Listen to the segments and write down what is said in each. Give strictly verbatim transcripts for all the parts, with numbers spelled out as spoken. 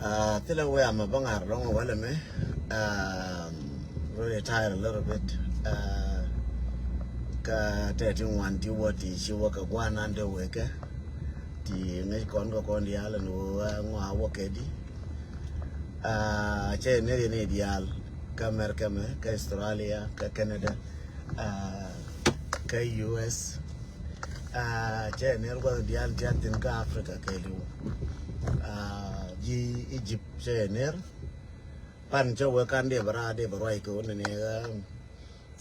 Uh, thilɛ wee ama bä ŋar lɔŋ wälɛ mɛ. Um, really tired a little bit. Uh, kä tɛt ti ŋuan ti wä ti ci wä kɛ guanan de wekɛ. Ti ŋäc kɔn kɛ kɔn diaal ni wä ŋua wä kɛ di. Uh, cɛ ni ri ni diaal kä America mɛ, kä Australia, kä Canada, uh, kä U S. Ah, cɛ ner guath dial ti a thin kä Africa kɛɛliw. Ah, ji̱ Egypt cɛ ner. Pan cɛ wee kan dee bɛ raa dee bɛ ruac kɛ wä nɛnɛ, ah,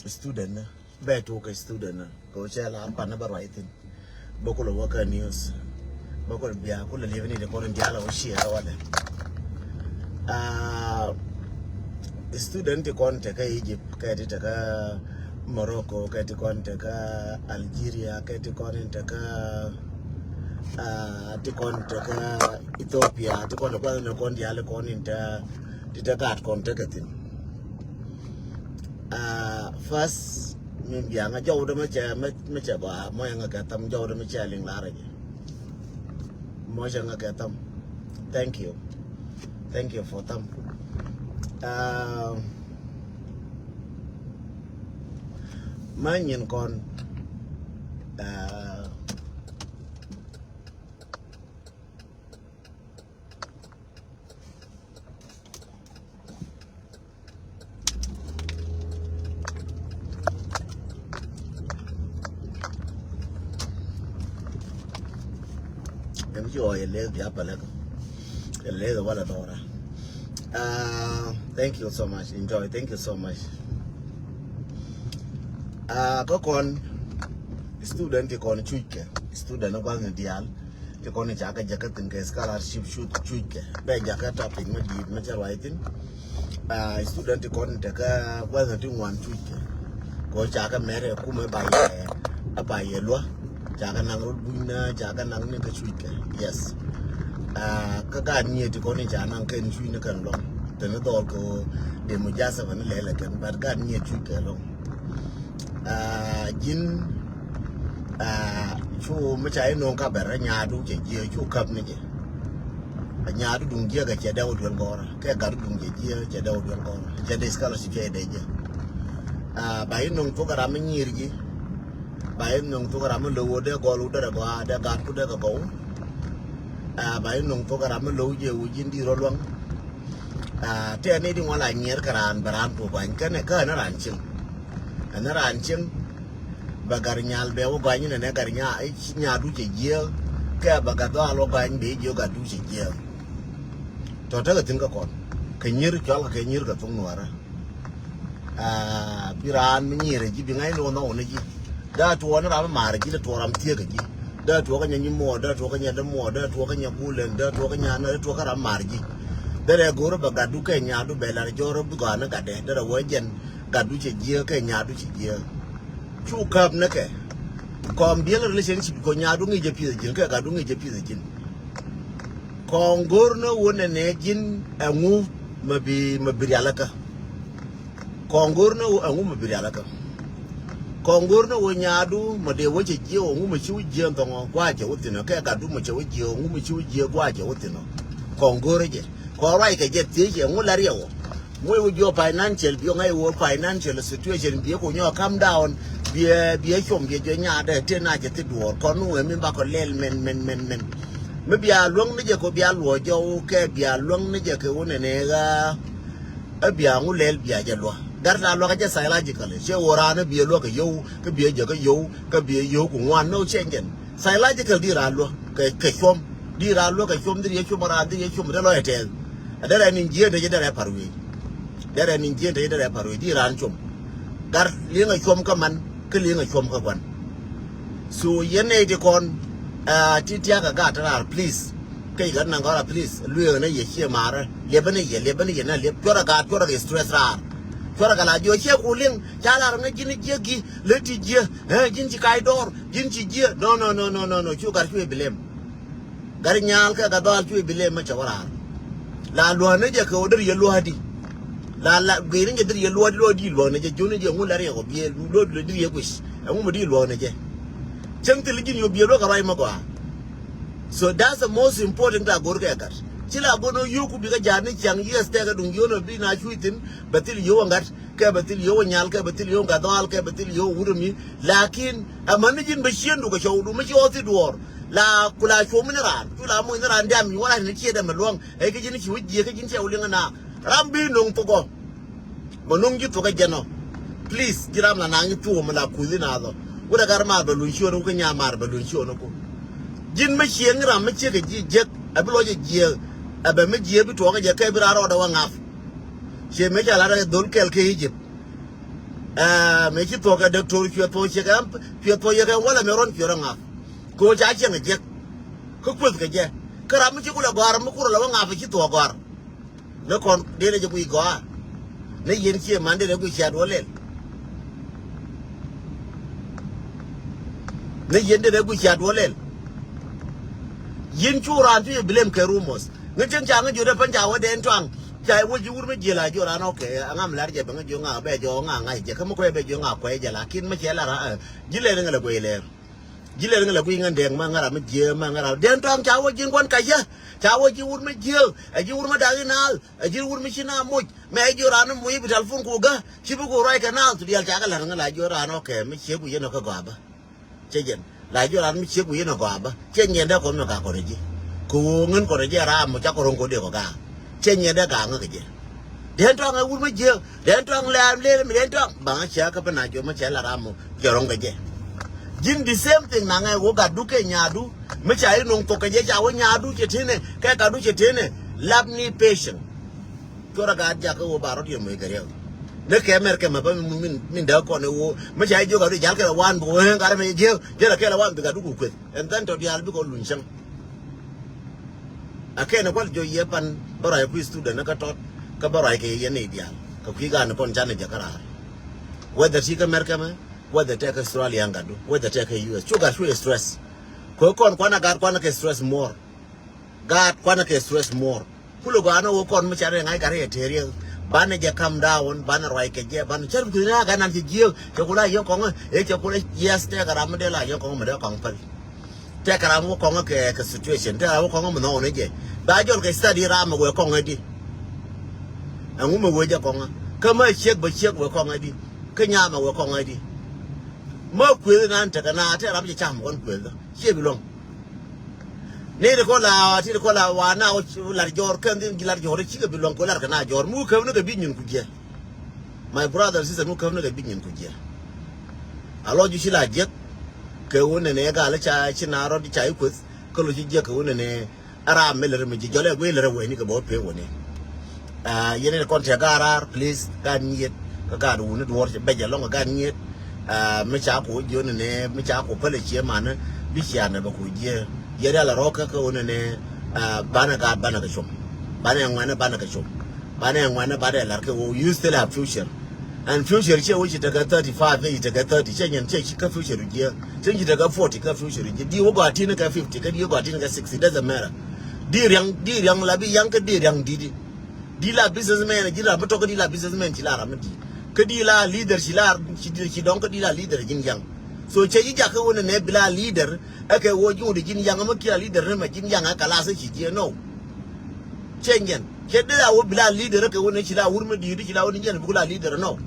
student ni. Bɛ tuuk kɛ student ni. Kɛ wä cɛ la pan ni bɛ ruac thin. Bä kulɛ wä kä news. Bä kulɛ bia kulɛ liep ni de kɔn dial wä ciɛ wä dɛ. Ah, student ti kɔn te kä Egypt. Kɛ ti te kä Morocco, kɛ ti kɔn te kä Algeria, kɛ ti kɔn in te kä, ah, ti kɔn te kä Ethiopia, ti kɔn te kuath ni kɔn diali kɔn in te, ti te gat kɔn te kɛ thin. Ah, first, min biaŋa jɔwdä mɛ cɛ, mɛ, mɛ cɛ ba, mɔ yɛŋa kɛ tham jɔwdä mɛ cɛ liŋ larɛ jɛ. Mɔ cɛ ŋa kɛ tham. Thank you. Thank you for tham. Ah, ma nyin kɔn. Ah, Ɛn ci ɣɔɔ yɛ leth bia pälɛ kɛ. Yɛ leth wala dɔra. Ah, thank you so much. Enjoy. Thank you so much. Ah, kä kɔn student ti kɔn cuc kɛ. Student ni gua̱th ni diaal. Ti kɔn i̱ ca kɛ jakä thin kɛ scholarship cuc, cuc kɛ. Bɛ jakä topic mi di̱i̱t mi cɛ ruac thin. Ah, student ti kɔn i̱ tekä gua̱th ti ŋuan cuc kɛ. Kɛ ca kɛ mɛr ɛ kumɛ ba yɛ, a ba yɛ luä. Ca kɛ naŋ rot buny na, ca kɛ naŋ ni kɛ cuc kɛ. Yes. Ah, kä gaat nyiet ti kɔn i̱ ca naŋ kɛn cuc ni kɛn lɔŋ. Thin dhɔl kɛ de mujasa kɛn lɛlɛ kɛn, but gaat nyiet cuc kɛ lɔŋ. Ah, ji̱n, ah, cu mi ca inɔŋ ka bɛr a nyaadu cɛ jiɛ cu käp ni jɛ. A nyaadu duŋ jiɛ kɛ cɛ dɛw duel gɔrä kɛ gat duŋ cɛ jiɛ cɛ dɛw duel gɔrä cɛ dee scholarship cɛ dee jɛ. Ah, ba inɔŋ thok ram mi nyir ji̱. Ba inɔŋ thok ram mi low wä dee gɔl wä dee gɔaa dee gat ku dee kɛ gɔw. Ah, ba inɔŋ thok ram mi low jɛ wä ji̱n di rɔ luaŋ. Ah, tɛɛni di ŋuan la nyier kɛ raan bɛ raan tuɔk guany kɛnɛ kä ɛn raan cieŋ. Ɛn raan cieŋ bɛ gar nyal bɛ wä guany nɛnɛ gar nya, nyaadu cɛ jiɛ kɛ bɛ gar dhɔal wä guany bɛ jiɛ gatdu cɛ jiɛ. Tɔ tekɛ thin kä kɔn kɛ nyier cual kɛ kɛ nyier kɛ thok nuɔrä. Ah, bi raan mi nyier ji̱ bi ŋa̱cni wä nhɔk wä ni ji̱. Dee tuɔɔk ni ram mi ma̱a̱r ji̱, dee tuɔɔk ram thieekä ji̱. Dee tuɔɔk kä nyɛ nyi muɔɔr, dee tuɔɔk kä nyɛ dee muɔɔr, dee tuɔɔk kä nyɛ gulɛn, dee tuɔɔk kä nyɛ anä, dee tuɔɔk kä ram ma̱a̱r ji̱. Dee rɛ go̱o̱r bɛ gatdu kɛ nyaadu bɛ lar jɔr bi gɔaa ni gatdɛ, dee rɛ wee jɛn gatdu cɛ jiääk kɛ nyaadu cɛ jiääk. Cu käp ni kɛ. Kɔn biɛl relationship kɔ nyaadu ŋi̱i̱c jɛ pi̱eth ji̱n kɛ gatdu ŋi̱i̱c jɛ pi̱eth ji̱n. Kɔn go̱o̱r ni wä nɛnɛ ji̱n ɛŋu mɛ bi, mɛ bi rialikä. Kɔn go̱r ni wä ɛŋu mɛ bi rialikä. Kɔn go̱r ni wä nyaadu mɛ dee wä cɛ jiɛ wä ŋu mɛ ci wä jiɛ thɔŋɔ guacɛ wä thinɔ kɛ gatdu mɛ cɛ wä jiɛ wä ŋu mɛ ci wä jiɛ guacɛ wä thinɔ. Kɔn go̱r jɛ kɔn ruac kɛ jɛ thiec ɛŋu la riɛwɔ. Ŋuc wä jiɔ financial biɔ ŋa̱c wä financial situation biɛ ku nyɔ calm down. Biɛ biɛ com biɛ jɔ nyaadɛ tëë na cɛ thi duɔɔr kɔn wä mi bakɔ lɛl mɛn mɛn mɛn mɛn. Mi bia luäŋ ni jɛ kɔ bia luɔ jɔw kɛ bia luäŋ ni jɛ kɛ wä nɛnɛ ɣaa. Ɛ bia ŋu lɛl bia jɛ luä. Gat la luä kä jɛ psychological. Cɛ wä raan ɛ bia luä kɛ yio̱w, kä bia jɛ kä yio̱w, kä bia yio̱w ku ŋuan no change. Psychological di raan luä kɛ, kɛ cuɔm. Di raan luä kɛ cuɔm, di riɛ cuɔm raan, di riɛ cuɔm, di lɔ ɛ tɛɛl. Ɛ derɛ ni jieen te jɛ derɛ par wee. Derɛ ni jieen te jɛ derɛ par wee, di raan cuɔm. Gat liŋ ɛ cuɔm kä man, kä liŋ ɛ cuɔm kä guan. So yɛn nɛy ti kɔn, ah, ti tiakä gaat raar, please. Kec gat naŋ gɔra, please. Lueeŋ ni yɛ ciɛ maarä. Liɛpä ni yɛ, liɛpä ni yɛ na liɛp. Cuɔrɛ gaat, cuɔrɛ kɛ stress raar. Cuɔrɛ kɛ la jiɔ ciɛ ku liŋ. Ca lar ni ji̱n jiɛ gi, lɛ ti jiɛ. Eh, ji̱n ci kac dɔɔr, ji̱n ci jiɛ. No, no, no, no, no, no. Cu gat cuɛ bi lem. Gat nyaal kɛ gat dhɔal cuɛ bi lem mɛ cɛ wä raar. La luäk ni jɛ kɛ wä deri yɛ luäk di. La, la, gɛy ni jɛ deri yɛ luäk di, luäk di luäk ni jɛ, jiɔni jɛ ŋu la riɛk wä biɛ, luäk di deri yɛ guic. Ɛŋu mɛ di luäk ni jɛ. Cäŋ thil ji̱n yɛ biɛ luäk kɛ ruac mɛ gɔaa. So that's the most important thing a go̱r kɛ gat. Ci la go̱n ɣä yio̱o̱ku bikɛ ja̱a̱t ni ciaŋ yiëë stɛk ɛ duŋ yio̱o̱n ɛ bi na cuc thi̱n bɛ thil yio̱o̱k ɛ ŋa̱t kɛ bɛ thil yio̱o̱k ɛ nyal kɛ bɛ thil yio̱o̱k ɛ ŋa̱t dhɔaal kɛ bɛ thil yio̱o̱k ɛ wut ɛ mi. Lakin ɛ mäni ji̱n bɛ ciëŋdu kɛ cɔwdu mi ci ɣɔth i̱ duɔɔr la ku la cuɔ̱m ni raan cu la moc ni raan diam mi wä rac ni ciëëdɛ mɛ luäŋ ɛ kɛ ji̱n ci wä jiëë kä ji̱n cɛ wä liŋ ɛ na ram bi no̱ŋ thok ɔ. Mɛ no̱ŋ ji̱ thuɔ̱kä jɛn ɔ. Please ji̱ ram la naŋ ji̱ thuɔ̱k mɛ la kuth in a dhɔ. Wut ɛ gat maar bɛ luny ciöön ku kä nya maar bɛ luny ciöön ku. Ji̱n mɛ cieŋ ram mɛ ciek kɛ ji̱ jiek ɛ bi lɔc ɛ jiek. Ɛ bɛ mɛ jiek bi tuɔɔk ɛ jɛ kɛ bi raa rɔɔdɛ wä ŋa̱p. Ciɛ mɛ ca lat ɛ dhol kɛl kɛ Egypt. Ɛ mɛ ci thuɔ̱k ɛ däk to̱r cuɛ thuɔ̱k ciek ɛ cuɛ thuɔ̱k yɛ kɛ wälɛ mɛ rɔn cuɛ rɔ ŋa̱p. Kɛ ɣöö ca cieŋ ɛ jiek. Kä kueth kɛ jɛ kä ram mɛ ci kulɛ gɔ̱a̱r mɛ kurɛ lɛ wä ŋa̱p ɛ ci thuɔ̱k gɔ̱a̱r. Ni kɔn dee rɛ jɛ guic gɔaa. Ni yɛn cie man dee rɛ guic cia duɔ lɛl. Ni yɛn dee rɛ guic cia duɔ lɛl. Yɛn cu raan cu yɛ bilem kɛ rumors ŋä cieŋ ca ŋä jiö dee pɛn ca wä dee ɛn tuaŋ. Ca wä ji̱ wur mi jiël a jiö raan ɔkɛ aŋa mi lar jɛ bɛ ŋä jiö ŋa bɛ jɔ ŋa ŋa̱c jɛ kä mi kuɛ bɛ jiö ŋa kuɛ jɛ lakin mi cɛ lar. Ji̱ lɛl ŋä lɛ guic lɛr. Ji̱ lɛl ŋä lɛ guic ŋä dɛŋ ma ŋä ram mi jiëë ma ŋä ram dee ɛn tuaŋ ca wä ji̱ ŋuan kac yä. Ca wä ji̱ wur mi jiëë ɛ ji̱ wur mi dak i̱ naal. Ɛ ji̱n wur mi ci na moc mɛ ji̱ ran moc i̱ bi telephone ku gä ci bi ku ruac kɛ naath tu diaal cakɛ la̱t ŋä la ji̱ ran ɔ kɛ mi ciek wi̱i̱ yɛn ɔ kä gɔaa bä. Cɛ jɛn la ji̱ ran mi ciek wi̱i̱ yɛn ɔ gɔaa bä cɛ nyiɛn dee kɔn mi ka kɔn ji̱. Kɛ ɣöö ŋän kɔn ji̱ ram moc cakɔ ro̱ŋ kɔ dee kɔ gaak. Cɛ nyiɛn dee gaak ŋä kɛ ji̱. Dee tuaŋ ɛ wur mi jiek dee tuaŋ lɛɛm leel mi dee tuaŋ baŋä ciɛ kä bi na jiɔ mi cɛ la ram moc. Jɛ rɔ̱ŋ kɛ jɛ. Ji̱n the same thing naŋɛ wä gatdu kɛ nyaadu. Mi ca i̱ no̱ŋ thok kɛ jɛ ca wä nyaadu cɛ tënɛ kɛ gatdu cɛ tënɛ. Lap ni patient. Cuɔrɛ gat jakä wä ba rɔ̱t yɛ moc kɛ riɛk. Ni kɛ mɛr kɛ mɛ bä min dee kɔn i̱ wä mi ca i̱ jiök gatdu jal kɛ la wan bä wä ɣän gat mɛ jiek jɛ la kɛ la wan bi gatdu ku kueth. And then tɔ diaal bikɛ luny cäŋ. A kɛn ɛ kual jɔ yɛ pan bä ruac kui̱ student ni kä tɔt kä bä ruac kɛ yɛ ni diaal kɛ kui̱ gan kɔn canɛ jɛ kä raar. Whether ti kä mɛr kɛ mɛ whether tɛk Australia gatdu whether tɛk U S cu gat cu stress. Kɛ kɔn kuan a gat kuan kɛ stress more. Gat kuan kɛ stress more. Kulɛ gɔaa ni wä kɔn mi ca rɛ ŋa̱c gat rɛ tëë riɛk. Banɛ jɛ calm down banɛ ruac kɛ jɛ banɛ cär bi kui̱ ni a gat nan cɛ jiëëk cɛ ku la yɛn kɔŋä ëë cɛ ku la yes tɛk ram mi dee la yɛn kɔŋä mi dee kɔŋ päl. Tɛk ram wä kɔŋä kɛ kɛ situation tɛk ram wä kɔŋä mi nhɔk ni jɛ. Ba jɔl kɛ study ram mi wee kɔŋä di. Ɛŋu mi wee jɛ kɔŋä kä ma ciek bä ciek wee kɔŋä di. Kä nyam mi wee kɔŋä di. Ma kuëth nan tekɛ na tɛk ram cɛ cam kɔn kuëth ciɛ bi luɔ̱ŋ. Ni ti kɔ la ti ti kɔ la wa na wä lar jɔr kɛn ti lar jɔr ci kɛ bi luɔ̱ŋ kɛ lar kɛ na jɔr mu kɛ ni kɛ bi nyin ku jiɛ. My brother and sister mu kɛ ni kɛ bi nyin ku jiɛ. A lɔ ju ci la jiɛk kɛ wun ne ne gal ca ci na rɔ di ca i kueth kɛ lo ci jiɛk kɛ wun ne ne. Ara mi lɛ rɛ mi jiɛ jɔlɛ gwe lɛ rɛ wɛ ni kɛ bɔ pe wun ne. Yɛn ni kɔn tɛ gar ar please gar nyiet kä gar wuni duɔr cɛ bɛc alɔŋ gar nyiet. Mi ca ku jiön ni mi ca ku pälɛ cie manä bi cia nɛ bɛ ku jiɛ. Yɛn rial arɔ kä kä wuni ni banɛ gar banɛ kɛ com. Banɛ ŋuɛnɛ banɛ kɛ com. Banɛ ŋuɛnɛ banɛ lar kɛ woo you still have future. And future cie wee ci tekɛ thirty five kä ci tekɛ thirty cie nyin cie ci kä future jiɛ. Cie ci tekɛ forty kä future jiɛ di wee gɔaa tin kä fifty kä di wee gɔaa tin kä sixty doesn't matter. Di riaŋ di riaŋ la bi yaŋ kä di riaŋ di di. Di la businessman ji̱n ram mi tɔk kä di la businessman ci la ram mi di̱i̱t. Kä di la leader ci la ci di ci dɔŋ kä di la leader ji̱n yaŋ. So cɛ ji̱ jakä wä nɛ nɛ bi la leader. Ɛ kɛ wä ji̱ wä di ji̱n yaŋ mi kia leader ni mɛ ji̱n yaŋ ɛ kɛ la sɛ ci jiɛ nɔ. Cɛ nyɛn cɛ di la wä bi la leader ɛ kɛ wä nɛ ci la wur mi di̱i̱t ci la wä ni nyɛn bi ku la leader nɔ.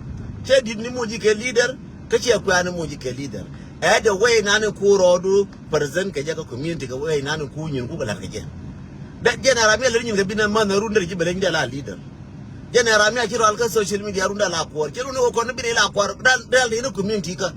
Cɛ di̱t ni moc ji̱ kɛ leader kä cɛ kuɛ ni moc ji̱ kɛ leader. Ɛ the way nani ku rɔɔdu. Present kɛ jɛ kä community kɛ wee inan ku nyin ku kɛ lat kɛ jɛ. Dɛ jɛn ara mi a lɛ nyin kɛ bi na man run dɛ ji̱ bɛ lɛ nyin dɛ la leader. Jɛn ara mi a ci rɔal kä social media run dɛ la kuɔr ci run ni wä kɔn bi ni la kuɔr dal dal ni ni community kä.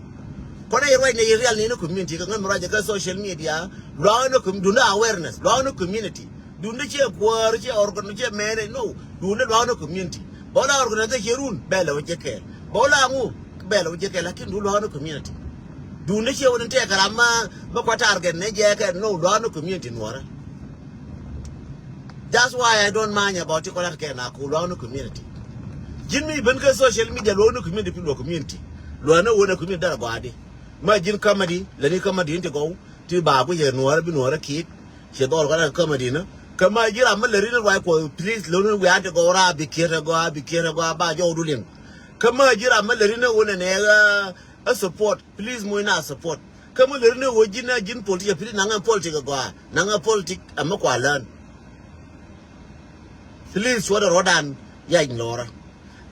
Kɔn ni ruac ni rial ni ni community kä ŋän mi ruac kä social media luaŋ ni com dun dɛ awareness luaŋ ni community. Dun dɛ ciɛ kuɔr ciɛ organ ciɛ mɛnɛ no dun dɛ luaŋ ni community. Bä la organization run bɛ lɛ wä jɛ kɛɛl bä la ŋu. Bɛl wä jɛ kɛ lakin du luaŋ ni community. Dun ni ciɛ wä ni tɛk ram ma bä kua target ni jɛ kɛ no luaŋ ni community nuɔrä. That's why I don't mind about ti kɔlat kɛ na ku luaŋ ni community. Ji̱n mi ben kɛ social media luaŋ ni community pi luaŋ community. Luaŋ ni wä ni community dara gɔadi. Ma ji̱n comedy lɛ ni comedy in ti gɔw ti ba ku yɛ nuɔrä bi nuɔrä kiit. Ciɛ dhɔl kɔlat comedy ni. Kä ma ji̱ ram mi lɛ ri ni ruac kuɔ please lɛ ni wiaa ti gɔw ra bi kiet ɛ gɔa bi kiet ɛ gɔa ba jɔw du liŋ. Kä mä ji̱ ram mä lät inɛ ɣöö nɛnɛ ɣä ɛ support please moc na support. Kä mä lät inɛ ɣöö ji̱n ɛ ji̱n politic ɛ pi̱t naŋ ɛ politic ɛ gɔaa naŋ ɛ politic ɛ mä kua lään. Please, cuɔtdɛ ruɔ̱dan yac lɔrä.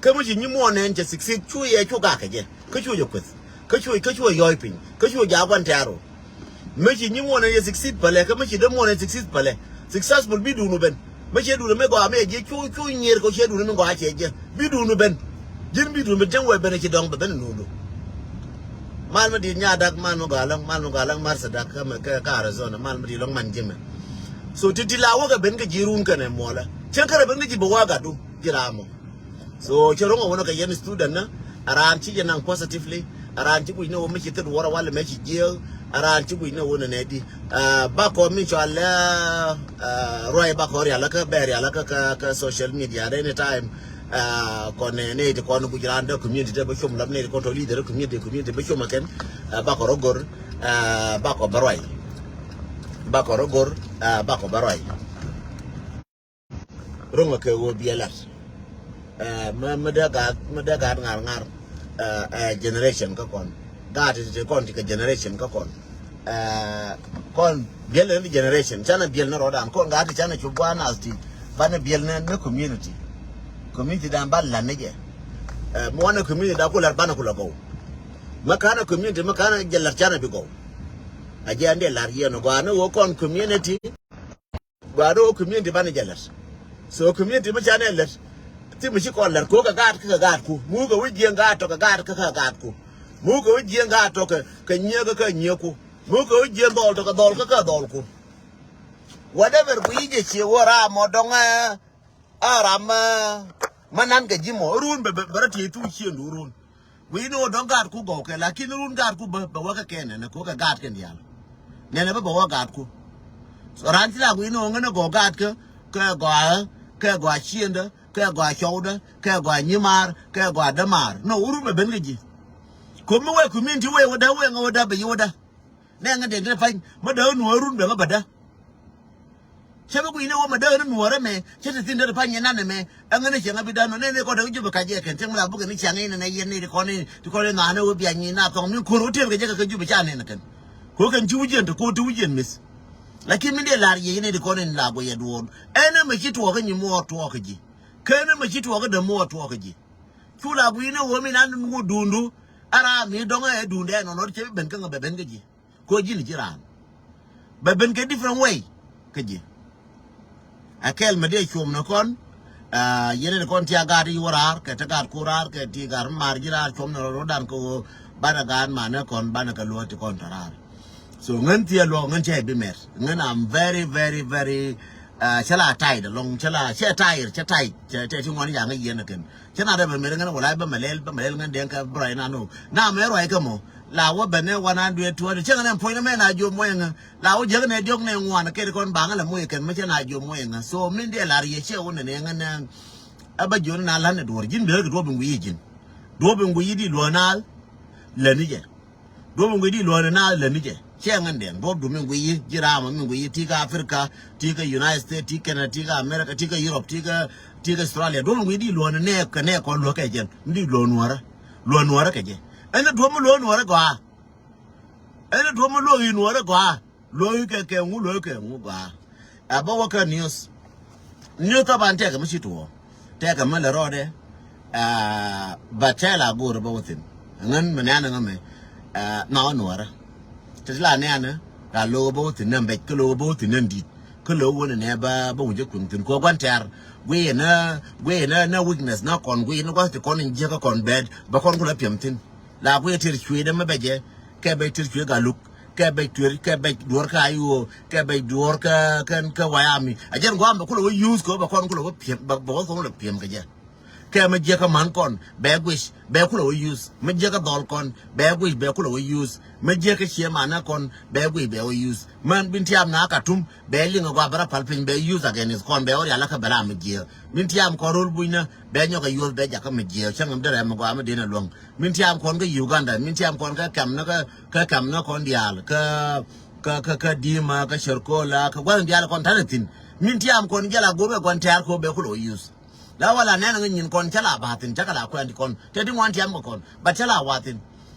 Kä mi ci nyimuɔɔn nɛn cɛ succeed, cu yɛ cu gak kɛ jɛ. Kä cu jɛ kueth. Kä cu, kä cu yɔɔy piny. Kä cu jaak gua̱n tɛ̈r ɔ. Mi ci nyimuɔɔn nɛn cɛ succeed pälɛ. Kä mi ci dämuɔɔn nɛn succeed pälɛ. Successful bi duun ben. Mi ciɛ duun mi gɔaa mi ɛ jiɛ cu, cu nyier kɛ ciɛ duun mi gɔaa cɛ jɛ. Bi duun ben. Ji̱n bi duun ben, tiɛŋ wee ben ci dɔŋ bɛ ben nuundu. Mal mi di̱i̱t Nyadak, mal mi gɔaa läŋ, mal mi gɔaa läŋ Marsa Dak kä mɛ, kä, kä Arizona, mal mi di̱i̱t lɔŋ man ji̱ mɛ. So ti̱ti̱ la wäkɛ ben kä ji̱ run kɛnɛ muɔlä. Cäŋ kärɛ ben kä ji̱ bɛ wä gatdu, ji̱ ram mɔ. So cɛ ro̱ŋ a wänä kɛ yɛn student nä, a raan ci jɛ naŋ positively, a raan ci guic ni wä mi ci thit wä rɛ walɛ mɛ ci jiääk, a raan ci guic ni wä nɛ nɛ di. Ah, bakɔ mi cɔal, ah, ah, ruac bakɔ rial kä bɛ rial kä, kä, kä social media at any time. Ah, kɔn nɛ, nɛ ti kɔn guic raan dee community dee bä com lap nɛ ti kɔn tɔ leader community, community bä com a kɛn. Ah, bakɔ rɔ gor, ah, bakɔ bä ruac. Bakɔ rɔ gor, ah, bakɔ bä ruac. Ro̱ŋ a kɛ ɣöö biɛ lat. Ɛ, mä, mä dee gaat, mä dee gaat ŋa̱r ŋa̱r. Ɛ, ɛ, generation kä kɔn. Gaat ti, ti kɔn ti kɛ generation kä kɔn. Ɛ, kɔn biɛl ni generation. Canɛ biɛl ni rɔɔdan. Kɔn gaat ti canɛ cop gua̱a̱r nath ti. Banɛ biɛl ni, ni community. Community dan ban lat ni jɛ. Ɛ, mi wanɛ community dan ku lat banɛ ku la gɔw. Mä ka̱n a community, mä ka̱n a jɛ lat canɛ bi gɔw. A jɛ an dee lat yɛn ɔ gɔaa ni ɣöö kɔn community. Gɔaa dee wä community banɛ jɛ lät. So community mi canɛ lät. Thim mi ci kɔn lät ko kɛ gaat kä kɛ gaatku. Muk kɛ wi̱c jiɛn gaat tɔ kɛ gaat kä kɛ gaatku. Muk kɛ wi̱c jiɛn gaat tɔ kɛ, kɛ nyiek kä kɛ nyiekku. Muk kɛ wi̱c jiɛn dhɔl tɔ kɛ dhɔl kä kɛ dhɔlku. Whatever ku yic jɛ cie wä ram mɔ dɔŋɛ. A ram, eh, ma nan kɛ ji̱ mɔ run bɛ, bɛ, bɛ rɔ tiee thuk ciëŋdu run. Guic ni ɣöö dɔ̱ŋ gaatku gɔw kɛ, lakin run gaatku bä, bɛ wä kɛ kɛ nɛnɛ ko kɛ gaat kɛn diaal. Nɛnɛ bä bɛ wä gaatku. So ran ci la guic ni ɣöö ŋän ɛ gɔw gaat kä, kɛ gɔaa, kɛ gɔaa ciëndä, kɛ gɔaa cɔwdä, kɛ gɔaa nyimaar, kɛ gɔaa dämaar. No, wä run bɛ ben kɛ ji̱. Ko̱m mi wee community wee wädä, wee ŋä wädä, bɛ yi wädä. Nɛ ŋä dee dee pa̱ny mä dee nuɔɔr run bɛ ŋä bädä. Cä bi gui̱n ni wä mä dee ni nuɔɔr ɛmɛ cä ti thi̱n dee pa̱ny yɛn nanɛ mɛ. Ɛŋä ni cieŋ a bi dee nɔ nɛ ni kɔn dee jupɛ kac yɛ kɛn cieŋ mi la bukɛ ni cieŋ in nɛ yɛn ni ti kɔn in ti kɔn in nɔanɛ wä biac ni na thɔŋ mi ko̱r wä tëër kɛ jɛ kɛ kɛ jupɛ ca nɛn kɛn. Ko̱ kɛn ci wi̱c yɛn ti ko̱r ti wi̱c yɛn mi̱th. Lakin mi dee la̱r yɛ in ni ti kɔn in la guɛ yɛ duɔɔr ɛn ɛmɛ ci tuɔɔk kä nyi muɔɔr tuɔɔk kä ji̱. Kɛn ɛmɛ ci tuɔɔk kä dee muɔɔr tuɔɔk kä ji̱. Cu la gui̱n ni wä mi nan wä duundu. Ara mi dɔŋ ɛ duundɛ nɔnɔ cɛ bi ben kä ŋä bɛ ben kä ji̱. Ko ji̱n ji̱ raan. Bɛ ben kɛ different way kä ji̱. A kɛl mɛ dee cuɔm ni kɔn. Ah, yɛn ni kɔn ti a gaat i̱ wä raar kɛ ti gaat ku raar kɛ ti gaat mi maar ji̱ raar cuɔm ni rɔ rɔ̱dan kɛ ɣöö banɛ gaat manɛ kɔn banɛ kɛ luɔ̱ɔ̱t ti kɔn tɔ raar. So ŋän thiee luɔk ŋän cɛ bi mɛr. Ŋän am very, very, very, ah, cɛ la tired along, cɛ la, cɛ tired, cɛ tired, cɛ ti ŋuan yaŋ i̱ yɛn kɛn. Cä na dee bɛ mɛr ŋän wala bɛ mɛ lɛl, bɛ mɛ lɛl ŋän dee kɛ bɛ ruac na no. Na mɛ ruac kɛ mɔ. La wä bɛ ni one hundred, two hundred. Cä ŋän ɛn puɔ̱ny ni mɛ na jiom wä ŋä. La wä jiäk ni diɔk ni ŋuan kɛ di kɔn baŋ la moc kɛn mɛ cä na jiom wä ŋä. So min dee lar yɛ cɛ wä ni ni ŋän ɛ bä jion na lan ni duɔr. Ji̱n bɛ rɛ kɛ duɔp in wi̱i̱ ji̱n. Duɔp in wi̱i̱ di luɔ̱n na lɛ ni jɛ. Duɔ̱p mi guiy di luɔ̱ɔ̱ni naath lät ni jɛ. Ciɛ ŋän dɛŋ duɔ̱p du mi guiy yi ji̱ raamɔ mi guiy yi ti kä Africa, ti kä United States, ti Canada, ti kä America, ti kä Europe, ti kä, ti kä Australia. Duɔ̱p mi guiy di luɔ̱ɔ̱ni nɛɛk kɛ nɛɛk kɔn luɔ̱k kɛ jɛn. Ni di luɔ̱ɔ̱ nuɔ̱ɔ̱rä. Luɔ̱ɔ̱ nuɔ̱ɔ̱rä kɛ jɛ. Ɛn ni duɔ̱p mi luɔ̱ɔ̱ nuɔ̱ɔ̱rä gɔaa. Ɛn ni duɔ̱p mi luɔ̱ɔ̱ yi nuɔ̱ɔ̱rä gɔaa. Luɔ̱ɔ̱ yi kɛ kɛ ŋu luɔ̱ɔ̱ yi kɛ ŋu gɔaa. Ɛ bä wä kä news. News thaban tɛkɛ mi ci tuɔɔ. Tɛkɛ mi lɛ rɔɔdɛ. Ɛ bä tɛl a go̱o̱r bä wä thi̱n. Ŋän mi nɛ̈nɛ ŋä mɛ. Ɛ nhɔk nuɔrä. Ti ti la nɛ̈nɛ. Ra lo̱o̱ bä wä thi̱n nɛn bɛc kä lo̱o̱ bä wä thi̱n nɛn di̱t. Kä lo̱o̱ wä ni nɛ bä bä wä jɛ kui̱ŋ thi̱n kɛ wä gua̱n tɛ̈r. Guiy nä guiy nä nä weakness nä kɔn guiy nä gua̱th ti kɔn in jiäkä kɔn bɛɛt bä kɔn kulɛ piɛm thi̱n. La guiy tër cuëëdä mi bɛcɛ kɛ bɛc tër cuëë Galuk kɛ bɛc tuer kɛ bɛc duɔ̱ɔ̱r kä Ayuo kɛ bɛc duɔ̱ɔ̱r kä kɛn kä Wayami. A jɛn gua̱a̱m bɛ kulɛ wä use kɛ wä bɛ kɔn kulɛ wä piɛm bɛ wä kɔn kulɛ piɛm kɛ jɛ. Kɛ mi jiäkä man kɔn bɛ guic bɛ kulɛ wä use mi jiäkä dhɔl kɔn bɛ guic bɛ kulɛ wä use mi jiäkä ciɛ manä kɔn bɛ guic bɛ wä use. Män bin tiam na Katum bɛ liŋ a gua bɛ rɔ pal piny bɛ use against kɔn bɛ wä rial kä bɛ ram mi jiäk. Min tiam kɔn rol buny na bɛ nyɔk a yuɔth bɛ jakä mi jiäk cäŋ mi derɛ mi gua mi den a luäŋ. Min tiam kɔn kä Uganda, min tiam kɔn kä kɛm ni kä, kä kɛm ni kɔn diaal kä, kä, kä, kä Dima, kä Sherkola, kä gua̱n diaal kɔn ta̱nɛ thi̱n. Min tiam kɔn jɛ la go̱o̱r kɛ gua̱n tɛ̈r kɛ wä bɛ kulɛ wä use. La wala nɛn ŋä nyin kɔn cä la ba̱a̱ thi̱n cä kɛ la kuɛn ti kɔn. Tɛ ti ŋuan tiam kɛ kɔn. But cä la wa̱a̱ thi̱n.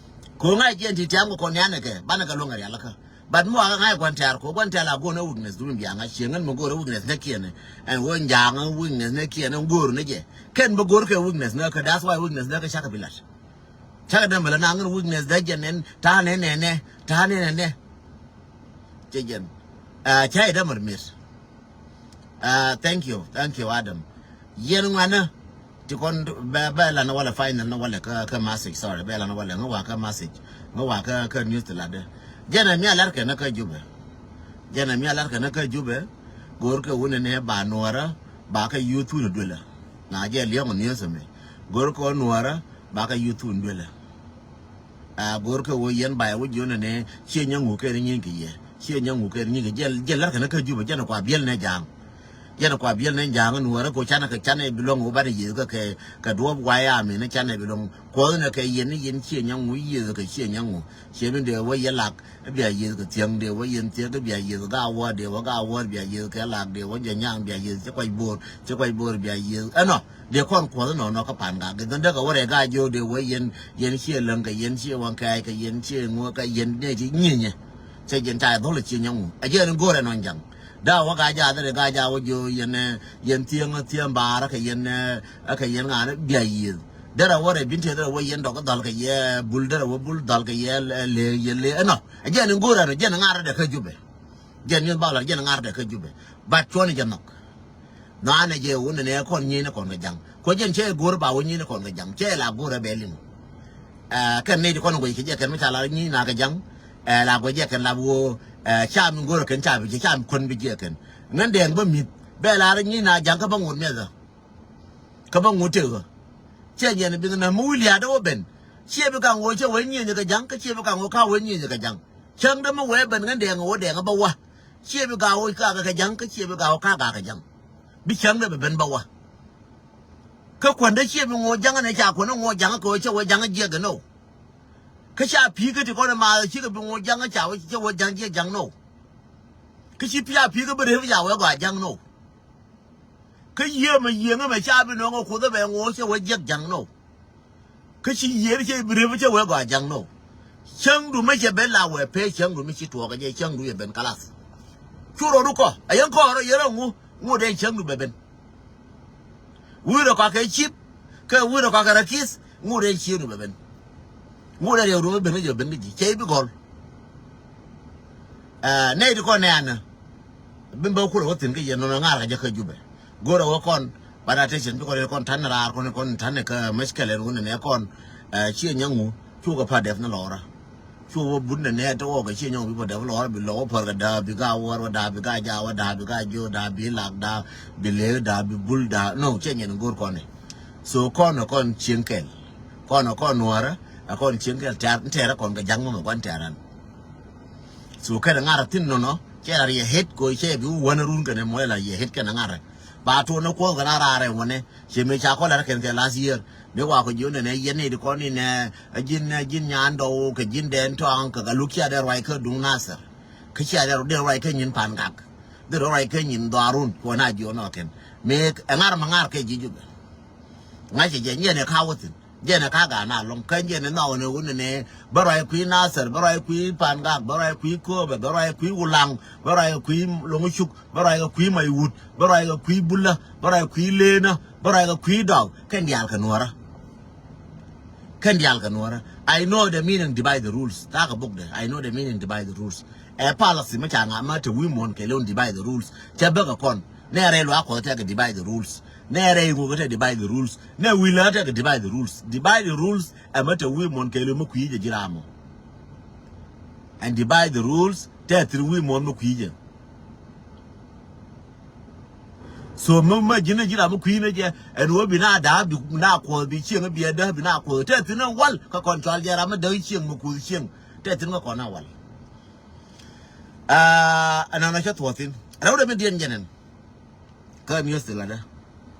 Ko̱ ŋa̱c jiɛn ti tiam kɛ kɔn nianɛ kɛ banɛ kɛ luäŋ kɛ rialikä. But mi wakä ŋa̱c gua̱n tɛ̈r kɔ, gua̱n tɛ̈r la go̱o̱r ni weakness du mi biaŋ a cieŋ ŋän mi go̱o̱r ni weakness ni kiɛn. Ɛn wä njaŋ weakness ni kiɛn ɛn go̱o̱r ni jɛ. Kɛn bä go̱o̱r kɛ weakness ni kɛ, that's why weakness ni kɛ cakɛ bi lat. Cakɛ dämɛ la na ŋän weakness dä jɛn ɛn ta̱a̱ nɛ nɛ nɛ, ta̱a̱ nɛ nɛ nɛ. Cɛ jɛn. Cɛ idämɛ ri mi̱r. Thank you, thank you Adam. Yɛn ŋuanä ti kɔn bɛ, bɛ lan walɛ final ni walɛ kä, kä message, sorry, bɛ lan walɛ ŋä wa kä message, ŋä wa kä, kä news ti latdɛ. Jɛn ɛ mi a lar kɛ ni kä Jubɛ. Jɛn ɛ mi a lar kɛ ni kä Jubɛ. Go̱o̱r kɛ wunɛ ni ba nuɔrä ba kä yuthun duelä. Na jɛ liɔŋ news mi go̱o̱r kɛ wä nuɔrä ba kä yuthun duelä. A go̱o̱r kɛ wä yɛn ba yɛ wä jiön ni ciɛ nyɛ ŋu kɛ ni nyin kɛ yɛ, ciɛ nyɛ ŋu kɛ ni nyin kɛ jɛ, jɛ lar kɛ ni kä Jubɛ, jɛn ɛ kua biɛl ni ja̱a̱ŋ. Jɛn kua biɛl ni ja̱a̱ŋ nuɔrä ko canɛ kɛ canɛ bi luɔ̱ŋ wä banɛ yiëth kɛ, kɛ, kɛ duɔ̱ɔ̱p guay ami ni canɛ bi luɔ̱ŋ. Kuɔth ni kɛ yɛn ni yɛn ciɛ nyɛ ŋu yiëth kɛ ciɛ nyɛ ŋu. Ciɛ mi dee wä yɛ lak bia yiëth kɛ thiäŋ, dee wä yɛn thiäŋ kɛ bia yiëth gaa wä, dee wä gaa wä bia yiëth kɛ lak, dee wä jɛ nyaŋ bia yiëth ci kuac bo̱o̱r, ci kuac bo̱o̱r bia yiëth. Ɛnɔ dee kɔn kuɔth nɔ nɔ kä pan gak. Gɛ dhɔn dee kɛ wä rɛ gaa jiö dee wä yɛn, yɛn ciɛ läŋ kɛ yɛn ciɛ waŋ kɛɛc kɛ yɛn ciɛ ŋuɔ kɛ yɛn nɛ ci nyinyɛ. Cɛ jɛn ca dhɔl ciɛ nyɛ ŋu. A jɛ ni go̱o̱rɛ nɔ jaŋ. Daa wä gaa jaa dhɛrɛ gaa jaa wä jiö yɛn, yɛn thiäŋ, thiäŋ baarä kɛ yɛn, ɛ kɛ yɛn ŋa̱n bia yiëth. Derɛ wä rɛ bin tëë derɛ wä yɛn dɔk dhɔl kɛ yɛ bul, derɛ wä bul dhɔl kɛ yɛ le yɛ le ɛnɔ. Ɛ jɛn in go̱o̱rɛ nɔ jɛn in ŋa̱rɛ dɛ kä Jubɛ. Jɛn in bak la jɛn in ŋa̱rɛ dɛ kä Jubɛ. Bat cuɔ̱n in jɛ nhɔk. Nɔanɛ jɛ wun in ɛ kɔn nyi̱n in kɔn kɛ ja̱ŋ. Kuɛ jɛn cɛ go̱o̱r ba wä nyi̱n in kɔn kɛ ja̱ŋ. Cɛ la go̱o̱rɛ bɛ liŋ. Ɛ kɛn nɛy ti kɔn in guɛc kɛ jɛ kɛn mi ca la nyi̱n na kɛ ja̱ŋ. Ɛ la guɛc jɛ kɛn la bi wä, ɛ ca mi go̱o̱rɛ kɛn ca bi jɛ ca mi kuän bi jɛ kɛn. Ŋän dɛɛŋ bä mi̱th bɛ la nyi̱n na ja̱ŋ kä bä ŋot miɛth kä bä ŋot tëë ɣä. Ciɛ nyɛn bi ŋä na mi wi̱i̱ lia̱a̱dä wä ben. Ciɛ bi kaŋ ɣöö cä wee nyieenyɛ kɛ ja̱ŋ kä ciɛ bi kaŋ ɣöö ka wee nyieenyɛ kɛ ja̱ŋ. Cäŋdä mi wee ben ŋän dɛɛŋ ɣöö dɛɛŋ bä wä. Ciɛ bi ga̱a̱ ɣöö ka gak kɛ ja̱ŋ kä ciɛ bi ga̱a̱ ɣöö ka gak kɛ ja̱ŋ. Bi cäŋdä bi ben bä wä. Kä kuändä ciɛ bi ŋo̱o̱k ja̱ŋ ni ca kuändä ŋo̱o̱k ja̱ŋ kɛ ɣöö cä wee ja̱ŋ jiɛk kɛ nɔw. Kä ca pi̱i̱ kä ti kɔn ɛ maath cikɛ bi ŋo̱o̱k ja̱ŋ ca wee cä wee ja̱ŋ jiɛk ja̱ŋ nɔw. Kä ci pi̱i̱ a pi̱i̱ kä bi rep ca wee gɔaa ja̱ŋ nɔw. Kä yiëë mɛ yiëŋä mɛ ca bi nöŋä kuoth ɛ bɛ ŋo̱o̱k cɛ wee jiɛk ja̱ŋ nɔ. Kä ci yiëër cɛ bi rep cɛ wee gɔaa ja̱ŋ nɔ. Cäŋdu mi cɛ ben la wee pee cäŋdu mi ci tuɔɔk ɛ jɛ cäŋdu yɛ ben kalath. Cu rɔɔdu kɔ ɛ yɛn kɔɔrɔ yɛn rɔ ŋu ŋu dee cäŋdu bɛ ben. Wi̱i̱ rɔ kɔakɛ cip kɛ wi̱i̱ rɔ kɔakɛ rɔ ki̱th ŋu dee cieenu bɛ ben. Ŋu dee riɛw rumi ben kä jɛ ben kä ji̱ cɛ i̱ bi gɔl. Ɛ nɛy ti kɔn nɛɛnä. Bin bä kulɛ wä thi̱n kä yɛn nɔnɔ ŋa̱r kɛ jɛ kä Jubɛ. Go̱rɛ wä kɔn ban attention bi kɔn kɔn ta̱n raar kɔn kɔn ta̱n kä mɛckɛlɛ wun nɛ kɔn. Ɛ ciɛ nyɛ ŋu cukɛ pa dɛp ni lɔra. Cu wä but nɛ nɛ te wä kɛ ciɛ nyɛ ŋu bi pa dɛp lɔra bi lɔ wä pär kɛ da̱a̱ bi ga wär wä da̱a̱ bi ga ja wä da̱a̱ bi ga jiö da̱a̱ bi lak da̱a̱ bi lek da̱a̱ bi bul da̱a̱ no ciɛ nyɛ ni go̱r kɔn ni. So kɔn kɔn cieŋ kɛl kɔn kɔn nuɔrä. Ɛ kɔn cieŋ kɛl tɛr tɛrä kɔn kɛ ja̱ŋ mɔmɛ kɔn tɛrän. So kɛnɛ ŋa̱rä thi̱n nɔnɔ cɛ la riɛ het ko cɛ bi wä wänä run kɛnɛ mɔlɛ la riɛ het kɛnɛ ŋa̱rä. Ba tuɔnɛ kuɔth kɛn a raarɛ wänɛ cɛ mëë ca kɔlɛ rɛ kɛn kɛ last year. Mëë wa kɔ ji̱ wä nɛnɛ yɛn ni di kɔn ni nɛ a ji̱n a ji̱n nyan dɔw kɛ ji̱n dɛn tɔaŋ kɛ ka luk cia dee ruac kä duŋ Nasir. Kä cia dee ruac kä nyin Pan Gak. Dee ruac kä nyin dhɔarun kuɔn a ji̱ wä nɔ kɛn mëë ɛ ŋa̱r ma ŋa̱r kɛ ji̱ Jubɛ. Ŋa̱cɛ jɛ nyɛn ɛ ka wä thi̱n. Jɛn ɛ ka gaat na lɔŋ kä jɛn ɛ nhɔk ni wun ni bä ruac kui̱ Nasir bä ruac kui̱ Pan Gak bä ruac kui̱ Kööbɛ bä ruac kui̱ Wulaŋ bä ruac kui̱ Loŋ Cuk bä ruac kui̱ Mac Wut bä ruac kui̱ Bulä bä ruac kui̱ Leenä bä ruac kui̱ Dɔk kɛn diaal kɛ nuɔrä. Kɛn diaal kɛ nuɔrä. I know the meaning divide the rules. Thakä bok dɛ I know the meaning divide the rules. Ɛ policy mi ca ŋa ma te wi̱i̱ muɔ̱n kɛ lon divide the rules. Cɛ bäkɛ kɔn nɛ rɛy luaak kuɔth tɛkɛ divide the rules. Nɛ rɛy ŋukä tɛ divide the rules. Nɛ wi̱i̱ lä tɛkɛ divide the rules. Divide the rules. Ɛmɛ te wi̱i̱ muɔ̱n kɛɛliw mi kui̱ jɛ ji̱ ram mɔ. And divide the rules tɛ thi̱n wi̱i̱ muɔ̱n mi kui̱ jɛ. So mi ma ji̱n ji̱ ram mi kui̱ ni jɛ ɛn wä bi na da̱a̱ bi na kuɔth bi cieŋ bi ɛ däh bi na kuɔth tɛ thi̱n ɛn wal kä kɔn cɔal jɛ ram mi däh cieŋ mi kuth cieŋ. Tɛ thi̱n kä kɔn ɛn wal. Ɛn nɔnɔ cä thuɔth thi̱n rɛw dɛ mi diɛn jɛ nɛn. Kä mi̱eth ti latdä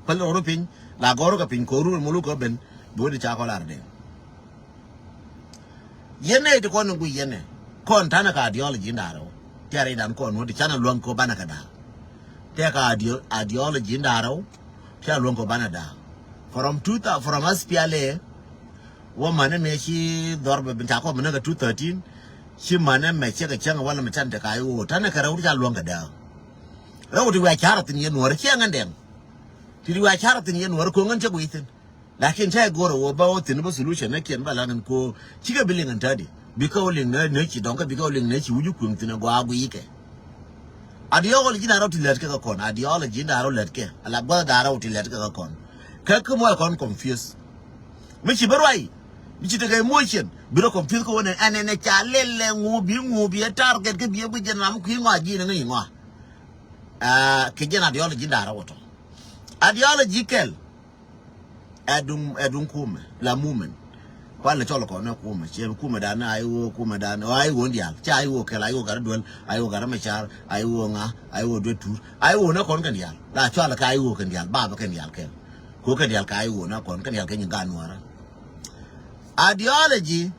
päl rɔɔdu piny la gɔ̱rä kɛ piny ko̱ru mulu kä ben. Bi wä di ca kɔ lar dee. Yɛn nɛ ti kɔn in gui yɛn nɛ kɔn tanɛ ka ideology in da̱rɛ wä. Tɛ̈r idan kɔn wä di canɛ luäŋ kɔ banɛ kɛ da̱r. Tɛ ka ideology in da̱rɛ wä. Tɛ luäŋ kɔ banɛ da̱r. From two thousand from S P L A. Wä mani mëë ci dhɔr bɛ bin ca kɔ mani kɛ two thirteen. Ci manɛ mɛ cɛ kɛ cäŋ walɛ mɛ tɛn te ka I O. Tanɛ kɛ rɛw ti ca luɔ̱ŋ kɛ dääk. Rɛw ti wiaa ca̱r thi̱n yɛn Nuäärä ciɛ ŋän dɛŋ. Ti wiaa ca̱r thi̱n yɛn Nuäärä ko̱ŋ ŋän cɛ guiy thi̱n. Lakin cä go̱r ɛ wä bä wä thi̱n bä solution nɛ kiɛn bä lakin ko cikɛ bi liŋ ɛn tädi. Bikɛ wä liŋ nɛ nɛ ci dɔŋ kä bikɛ wä liŋ nɛ ci wi̱c kui̱ŋ thi̱n ɛ gɔaa guiy kɛ. Ideology ji̱n da̱ŋ rɛw ti lät kɛ kɛ kɔn. Ideology ji̱n da̱ŋ rɛw lät kɛ. Ala gua̱th da̱ŋ rɛw ti lät kɛ kɛ kɔn. Kä kä muɔl kɔn confuse. Mi ci bä ruac. Mi ci tekɛ emotion. Bi rɔ confuse kɛ wä nɛ ɛn ɛn ɛ ca lɛl lɛ ŋu bi ŋu bi ɛ target kɛ bi ɛ bi jɛn ram kui̱ ŋɔa ji̱n ŋäc ŋɔa. Aa kɛ jɛn ideology ji̱n da̱ŋ rɛw wä tɔ. Ideology kɛl. Ɛ duŋ ɛ duŋ kumɛ la movement. Kualɛ cɔl kɔn ɛ kumɛ ciɛ kumɛ dan ɛ I O kumɛ dan ɛ I O diaal. Cɛ I O kɛl, I O gat duel, I O gat mɛ car, I O ŋa, I O duet tur, I O nɛ kɔn kɛn diaal. La cɔal kɛ I O kɛn diaal, bapɛ kɛn diaal kɛl. Ko kɛn diaal kɛ I O nɛ kɔn kɛn diaal kɛ nyin gat Nuäärä. Ideology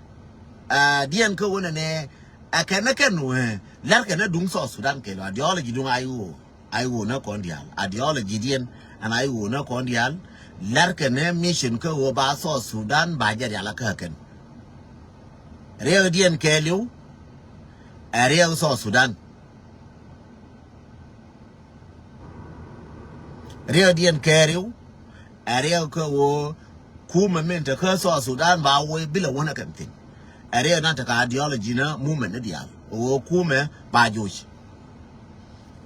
ɛ diɛn kä wä nɛ nɛ ɛ kɛn nɛ kɛn wä lɛr kɛn nɛ duŋ South Sudan kɛl. Ideology duŋ I O. I O nɛ kɔn diaal. Ideology diɛn ɛn I O nɛ kɔn diaal. Lɛr kɛn nɛ mission kä wä ba South Sudan ba jɛ diaal a kä kɛn. Riɛk diɛn kɛɛliw ɛ riɛk South Sudan. Riɛk diɛn kɛɛliw ɛ riɛk kä wä kumɛ min te kä South Sudan ba wä bilɛ wä nɛ kɛn thi̱n. Ɛ riɛk nan te ka ideology nɛ movement ni diaal wä kumɛ ba joc.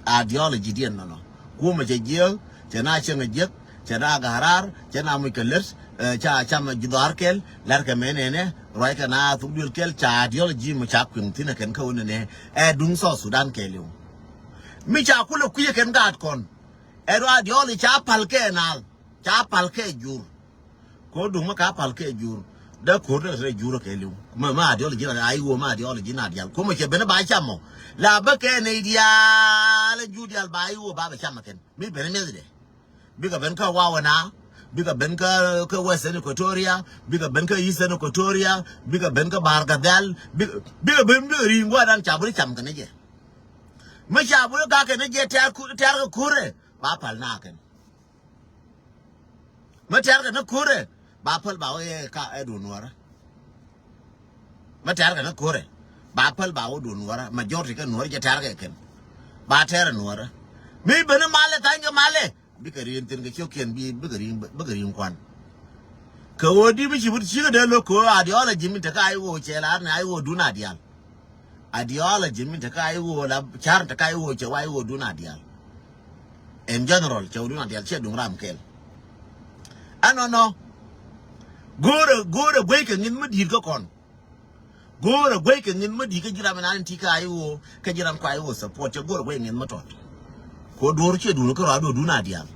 Ideology diɛn nɔnɔ. Kumɛ cɛ jiäk, cɛ na cieŋ jiäk, cɛ na garar, cɛ na muc kɛ lät, ɛ, ca cam ji̱ dhɔaar kɛl, lar kɛ mɛ nɛnɛ, ruac kɛ na thuk duël kɛl, ca ideology mɛ ca kuiŋ thi̱n ɛ kɛn kä wä nɛnɛ, ɛ duŋ South Sudan kɛɛliw. Mi ca kulɛ kui̱ ɛ kɛn gaat kɔn, ɛ ruac ideology ca pal kɛ nal, ca pal kɛ jur. Ko duŋ mi ka pal kɛ jur. Dee ko̱r dee rɛ jur kɛ liw. Ma, ma ideology na I O, ma ideology na dial. Ko ma cɛ ben ba cam mɔ. La bä kɛ nɛy diaal jur diaal ba I O ba bɛ cam kɛn. Mi ben meth dɛ. Bikɛ ben kä Wawɛ na. Bikɛ ben kä, kä Western Equatoria. Bikɛ ben kä Eastern Equatoria. Bikɛ ben kä Bahr el Ghazal. Bikɛ, bikɛ ben bikɛ ri̱i̱ŋ guadan ca buri cam kɛn jɛ. Mi ca buri ka kɛn jɛ tɛr ku, tɛr kɛ kurɛ. Ba pal na kɛn. Mi tɛ̈rkɛ ni ko̱rɛ ba päl ba wä yɛ ka ɛ duun nuɔrä. Mi tɛ̈rkɛ ni ko̱rɛ ba päl ba wä duun nuɔrä. Majority kɛ nuɔrä jɛ tɛ̈rkɛ kɛn ba tɛ̈rɛ nuɔrä. Mi beni malɛ tha̱ny kɛ malɛ bikɛ ri̱i̱n thi̱n kɛ ciökiɛn bi bikɛ ri̱i̱n bikɛ ri̱i̱n kuan. Kɛ ɣöö di mi ci wut cikɛ dee lo̱k kɛ ɣöö ideology min te ka I O cɛ la ni I O duun a diaal. Ideology min te ka I O la car te ka I O cɛ wa I O duun a diaal. In general cɛ wa duun a diaal cɛ duŋ ram kɛl. Ɛnɔnɔ go̱o̱rɛ go̱o̱rɛ guey kɛ ŋi̱n mi di̱i̱t kä kɔn. Go̱o̱rɛ guey kɛ ŋi̱n mi di̱i̱t kä ji̱ ram in an ti ka I O kä ji̱ ram kua I O support cɛ go̱o̱rɛ guey ŋi̱n mi tɔt. Ko duɔ̱ɔ̱r ciɛ duun kä rɔadu duun a diaal.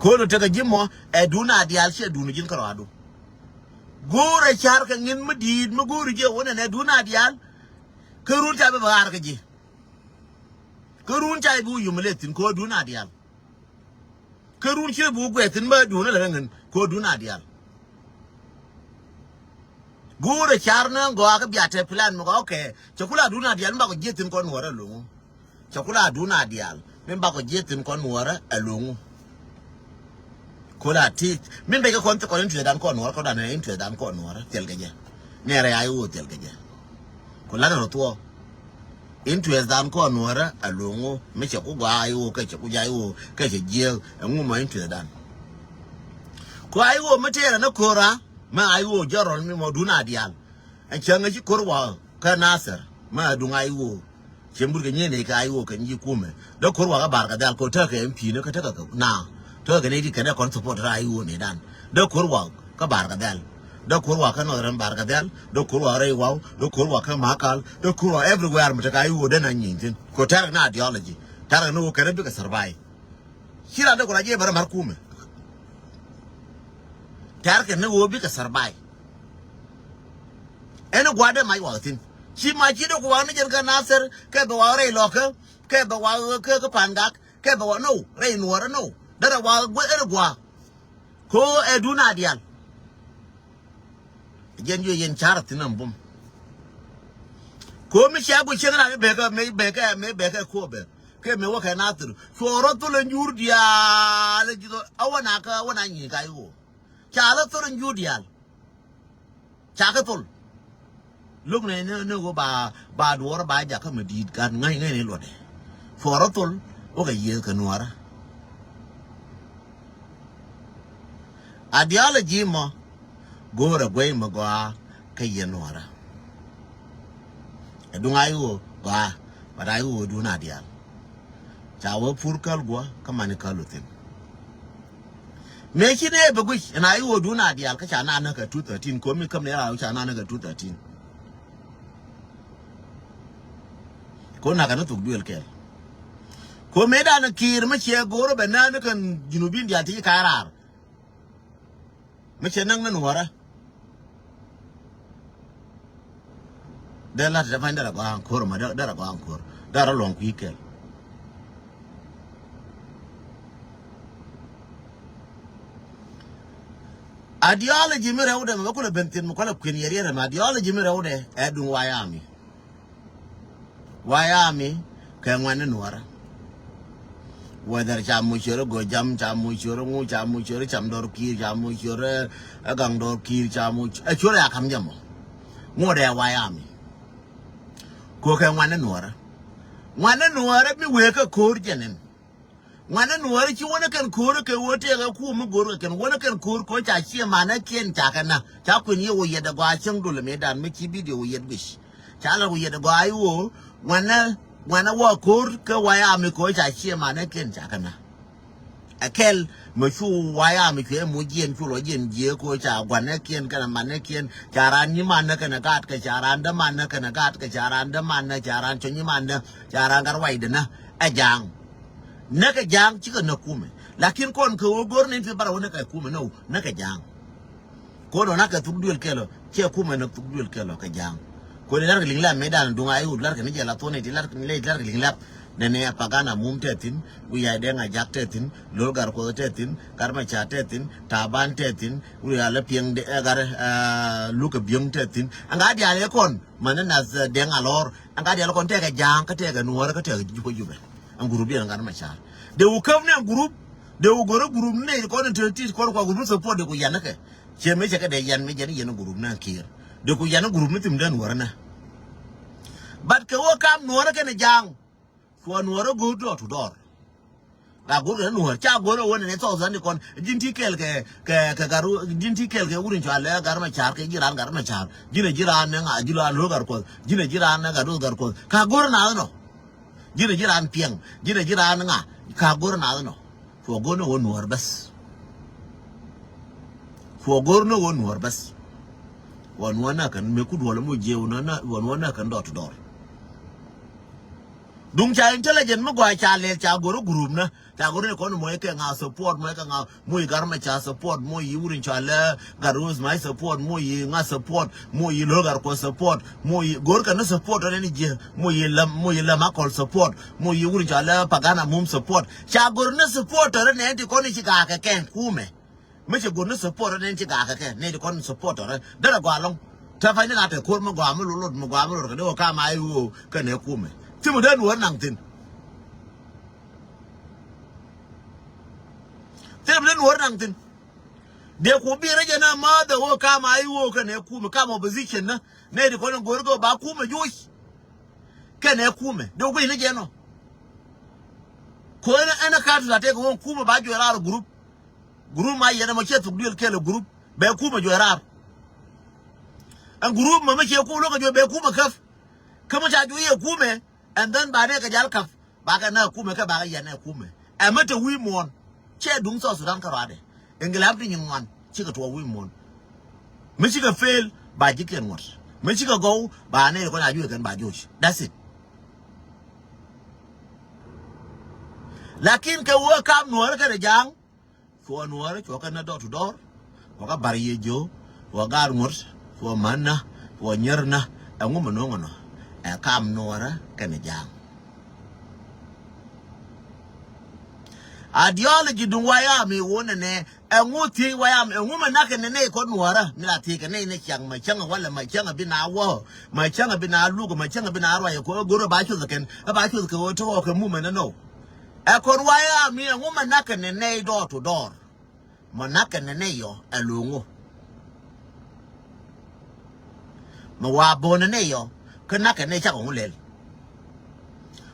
Ko̱n tekɛ ji̱ mɔ ɛ duun a diaal ciɛ duun ji̱n kä rɔadu. Go̱o̱rɛ car kɛ ŋi̱n mi di̱i̱t mi go̱o̱ri jiɛ wä nɛnɛ duun a diaal. Kä run ca bi bɛ ɣaar kä ji̱. Kä run ca bi wä yum lɛ thi̱n ko̱ duun a diaal. Kä run ciɛ bi wä guɛ thi̱n bä duun lɛ ŋi̱n ko̱ duun a diaal. Go̱o̱rɛ car ni gɔaa kä bia te plan mi gɔaa kɛ cɛ kula duun a diaal mi bakɔ jiɛ thi̱n kɔn nuɔrɛ loŋ. Cɛ kula duun a diaal mi bakɔ jiɛ thi̱n kɔn nuɔrɛ ɛ loŋ. Kula ti mi bɛ kɛ kɔn ti kɔn interest dan kɔn nuɔrɛ kɔn dan interest dan kɔn nuɔrɛ thil kɛ jɛ. Nɛrɛ ya iwɔ thil kɛ jɛ. Kula nɛrɛ thuɔ. Interest dan kɔn nuɔrɛ ɛ loŋ mi cɛ ku gɔaa iwɔ kɛ cɛ ku ja iwɔ kɛ cɛ jiɛ ɛ ŋu ma interest dan. Kua iwɔ mi tɛɛrɛ ni kora. Mɛ a iwoo jɔrɔl mi mɔ duun a diaal. Ɛn cäŋ ɛ ci kor wa kä Nasir mɛ a duŋ a iwoo. Cɛ mur kɛ nyieen ɛ kɛ a iwoo kɛ nyi kumɛ dee kor wa kä Bar kɛ Dhɛl kɛ tekɛ M P ni kä tekɛ kɛ na tekɛ kɛ ni di kɛn ɛ kɔn support ra a iwoo ni dan dee kor wa kä Bar kɛ Dhɛl. Dee kor wa kä Northern Bar kɛ Dhɛl dee kor wa rɛy waw dee kor wa kä Makal dee kor wa everywhere mi tekɛ a iwoo dee na nyieny thin kɛ tɛrɛ na ideology tɛrɛ ni woo kɛn ɛ bikɛ survive. Ci ran dee ku la jiɛ bä rɛ mar kumɛ. Tɛ̈r kɛ ni ɣöö bikɛ survive. Ɛn gua̱a̱r dee mac wak thi̱n ci mac ci dee ku wak ni jɛn kä Nasir kɛ bɛ wak rɛy lɔkä kɛ bɛ wak kä kä Pangak kɛ bɛ wak no rɛy nuɔrä no. Derɛ wak guɛ ɛn gua̱a̱. Ko ɛ duun a diaal. Jɛn jiɔ yɛn ca̱r thi̱n ɛn bum. Ko mi cia guic cieŋ ran mi bekɛ mi bekɛ mi bekɛ kuɔbɛ. Kɛ mi wä kɛ Nathir cuɔ rɔ thol ɛn jur diaal ɛ ji̱ thol a wä na kä a wä na nyi̱i̱ ka iwɔ. Ca lä thol in jur diaal. Ca kɛ thol. Lo̱k nɛ ni, ni ɣöö ba, ba duɔɔr ba jakä mi di̱i̱t gat ŋäc ŋäc ni luɔtdɛ. Cuɔrä thol wä kɛ yiëëth kɛ nuɔɔrä. Ideology mɔ go̱o̱rɛ guey mi gɔaa kä yɛ nuɔɔrä. Ɛ duŋ a i̱ ɣöö gɔaa, but a i̱ ɣöö duun a diaal. Ca wee pur käl guɔ kä mani käl wä thi̱n. Mëë ci nɛ bɛ guic ɛn a i̱ ɣöö duun a diaal kä ca na näk kɛ two thirteen, ko̱mi käm ni ra ca na näk kɛ two thirteen. Ko nakä ni thuk duël kɛl. Ko mëë dan kiir mi ciɛ go̱o̱r bɛ nään ni kɛn junubin diaal ti ci ka̱a̱ raar. Mi ciɛ näk ni nuɔrä. Dee lat dee pany dee rɛ gɔaa aŋ ko̱r ma dee rɛ gɔaa aŋ ko̱r dee rɛ luɔ̱ŋ kui̱ kɛl. Ideology mi rɛwdɛ mɛ bä kulɛ ben thi̱n mi kulɛ kui̱n yɛ riɛt ɛmɛ, ideology mi rɛwdɛ ɛ duŋ wayami. Wayami kɛ ŋuɛ̈ni nuɔrä. Whether ca muc cörä go̱ jam, ca muc cörä ŋu, ca muc cörä cam dɔr ki̱i̱r, ca muc cörä ɛ gaŋ dɔr ki̱i̱r, ca muc ɛ cörä ya kam jam ɔ. Ŋuɔ̱t ɛ wayami. Ko kɛ ŋuɛ̈ni nuɔrä. Ŋuɛ̈ni nuɔrä mi wee kɛ ko̱r jɛn ɛn. Ŋuɛ̈ni nuɔɔri ci wänä kɛn ko̱o̱ri kɛ ɣöö tëëkɛ kuum mi go̱o̱r kɛ kɛn wänä kɛn ko̱o̱r ko̱o̱r ca ciɛ manä kiɛn ca kɛ na ca kuën yɛ wä yɛt agɔaa cäŋ dul mi dan mi ci bidio wä yɛt guic. Ca lɛ wä yɛt agɔaa i̱ ɣöö ŋuɛ̈nä ŋuɛ̈nä wä ko̱o̱r kɛ wayami ko̱o̱r ca ciɛ manä kiɛn ca kɛ na. Ɛ kɛl mi cu wayami cuɛ muc jiɛn cu lɔ jiɛn jiɛ ko̱o̱r ca gua̱nä kiɛn kɛnɛ manä kiɛn ca raan nyi manä kɛnɛ gaat kɛ ca raan dä manä kɛnɛ gaat kɛ ca raan dä manä ca raan cɔ nyi manä ca raan gat waydɛ na. Ɛ ja̱a̱ŋ. Näkɛ ja̱a̱ŋ cikɛ näk kumɛ. Lakin kɔn kɛ ɣöö go̱r ni ti barɛ wä näkɛ kumɛ nɔ näkɛ ja̱a̱ŋ. Kɔn ɔ nakɛ thuk duël kɛl ɔ ciɛ kumɛ näk thuk duël kɛl ɔ kɛ ja̱a̱ŋ. Kɔn i̱ larkɛ liŋ lap mëë dan duŋ a i̱ wut larkɛ ni jɛ la thuɔ̱n i̱ ti larkɛ ni lɛ i̱ larkɛ liŋ lap. Nɛnɛ Pagana Mum tɛ thi̱n, Wi̱i̱ Ya̱ Dɛŋ Ajak tɛ thi̱n, Lo̱l Gatkuɔth tɛ thi̱n, Gat Macar tɛ thi̱n, Taban tɛ thi̱n, Wi̱i̱ Ya̱ Lɛ Piɛŋ Gat Lukɛ Biöŋ tɛ thi̱n. Ɛŋa diaal ɛ kɔn mani nath Dɛŋ Alɔr. Ɛŋa diaal ɛ kɔn tɛkɛ ja̱a̱ŋ kä tɛkɛ nuɔɔrä kä tɛkɛ jupä jupɛ. Ɛn group yɛn gat Macar. Dee wä käp ni ɛn group. Dee wä go̱rä group ni nɛy kɔn in te ti kɔn kua group support dee ku yan kɛ. Ciɛ mëë cɛ kɛ dee yan mëë jɛn yɛn group ni ɛn kiɛɛr. Dee ku yan group ni thim dee nuɔɔrä nɛ. But kɛ wä kam nuɔɔrä kɛnɛ ja̱a̱ŋ. Cua nuɔɔrä go̱o̱r door to door. La go̱o̱r kɛ nuɔɔr ca go̱o̱r ɛ wä nɛ ni thɔɔk zan di kɔn ji̱n ti kɛl kɛ kɛ kɛ garu ji̱n ti kɛl kɛ wur in cua lɛ gar Macar kɛ ji̱ raan gar Macar ji̱n ɛ ji̱ raan nɛ ŋa ji̱ raan lo̱ gar kuɔth ji̱n ɛ ji̱ raan nɛ gar do̱th gar kuɔth ka go̱o̱r naath nɔ. Ji̱n ɛ ji̱ raan piɛŋ ji̱n ɛ ji̱ raan ŋa ka go̱o̱r naath nɔ. Cua go̱o̱r ni wä nuɔɔr bäth. Cua go̱o̱r ni wä nuɔɔr bäth. Wä nuɔɔr nä kɛn mëë ku duɔl mi jiɛ wä nuɔɔr nä wä nuɔɔr nä kɛn door to door. Duŋ ca intelligent mi gɔaa ca lɛl ca go̱r group nä ca go̱r ni kɔn moc kɛ ŋa support moc kɛ ŋa moc gar Macar support moc yi wur in ca lɛ gar Ruth Mac support moc yi ŋa support moc yi lo̱ gar kuɔth support moc yi go̱r kɛ ni support rɛ ni jiɛ moc yi lɛm moc yi lɛm akɔl support moc yi wur in ca lɛ Pagana Mum support ca go̱r ni support rɛ ni ɛn ti kɔn i̱ ci gaakɛ kɛn kumɛ. Mi cɛ go̱r ni supporter ni ci gakä kɛ ni di kɔn supporter derɛ gɔaa lɔŋ. Tɛ pany ni ka tɛ ko̱r mi gɔaa mi lolot mi gɔaa mi lolot kɛ dee wä kam a i̱ ɣöö kɛ nɛ kumɛ. Thim dee nuɔ̱ɔ̱r naŋ thi̱n. Thim dee nuɔ̱ɔ̱r naŋ thi̱n. Dee ku bi rɛ jɛ na ma dee wä kam a i̱ ɣöö kɛ nɛ kumɛ kam opposition na ni di kɔn go̱r kɛ ba kumɛ juuc. Kɛ nɛ kumɛ dee wä guic ni jɛ nɔ. Ko ɛn ɛn ɛ kat la tɛk wä kumɛ ba juɔc raar group. Group ma yɛn ɛmɔ cɛ thuk duël kɛl ɛ group bɛ kumɛ juɔc raar. Ɛn group mɛ mi ciɛ kum lo̱kɛ juɔc bɛ kumɛ käp. Kä mi ca juɔc yɛ kumɛ and then ba nɛ kɛ jal käp ba kɛ nɛ kumɛ kɛ ba kɛ yɛn ɛ kumɛ. Ɛmɛ te wi̱i̱ muɔ̱ɔ̱n cɛ duŋ South Sudan kä ruaadɛ. Ɛn gɛ lam ti nyin ŋuan cikɛ tuɔɔk wi̱i̱ muɔ̱ɔ̱n. Mi cikɛ fail ba ji̱ kiɛn ŋuɔ̱t mi cikɛ gɔw ba nɛ kɔn a juɔc kɛn ba joc. That's it. Lakin kɛ wee kam nuɔ̱ɔ̱rä kɛnɛ ja̱a̱ŋ. Cuɔ nuɔɔrä cuɔ kɛn na dɔr tu dɔr. Cuɔ kä bar yie jiö cuɔ gaar ŋuɔ̱t cuɔ män na cuɔ nyier na. Ɛŋu mi no̱o̱ŋ ɛnɔ ɛ kam nuɔɔrä kɛnɛ ja̱a̱ŋ. Ideology duŋ wayami wun ɛnɛ. Ɛŋu thiec wayami ɛŋu mi nak kɛ nɛ nɛy kɔn nuɔɔrä mi la thiec kɛ nɛy ni ciaŋ ma cäŋ walɛ ma cäŋ bi na wä ma cäŋ bi na luk ma cäŋ bi na ruac kɛ go̱r ba cuth kɛn ba cuth kɛ wä tɔk kɛ mumɛ ni nɔ. Ɛ kɔn wayami ɛŋu mi nak kɛ nɛ nɛy dɔɔr to dɔɔr. Mɔ nakɛ nɛ nɛ yɔ ɛ lo̱ŋ ŋu. Mɛ wa bo̱o̱n nɛ nɛ yɔ kä nakɛ nɛ cakɔ ŋu lɛl.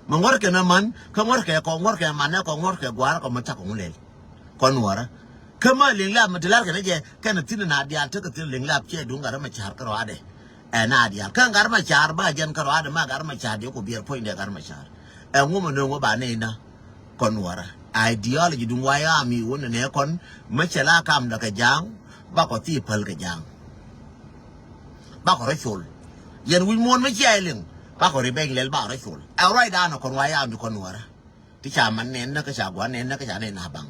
Mɛ ŋuɔ̱rkɛ nɛ man kä ŋuɔ̱rkɛ kɔ ŋuɔ̱rkɛ man nɛ kɔ ŋuɔ̱rkɛ gua̱a̱r kɔ mɛ cakɔ ŋu lɛl. Kɔn nuɔrä kä mɛ liŋ lap mɛ ti lar kɛ nɛ jɛ kɛn thi̱n na diaal tekɛ thi̱n liŋ lap cɛ duŋ gat mɛ ca̱r kärɔadɛ. Ɛ na diaal kä gat mɛ ca̱r ba jɛn kärɔadɛ ma gat mɛ ca̱r diɛ ku biɛr puɔ̱nydɛ gat mɛ ca̱r. Ɛ ŋu mɛ nööŋ wä ba nɛ inä. Kɔn nuɔrä ideology duŋ wayami wun nɛ kɔn mɛ cɛ la kam dɔ kɛ ja̱a̱ŋ. Bakɔ thi päl kɛ ja̱a̱ŋ. Bakɔ rɔ col. Yɛn wi̱c muɔ̱ɔ̱n mɛ cia iliŋ bakɔ ri bɛny lɛl bakɔ rɔ col. Ɛ ruacdan kɔn wayami kɔn nuɔrä. Ti ca man nɛn nä kä ca gua̱n nɛn nä kä ca nɛn na baŋ.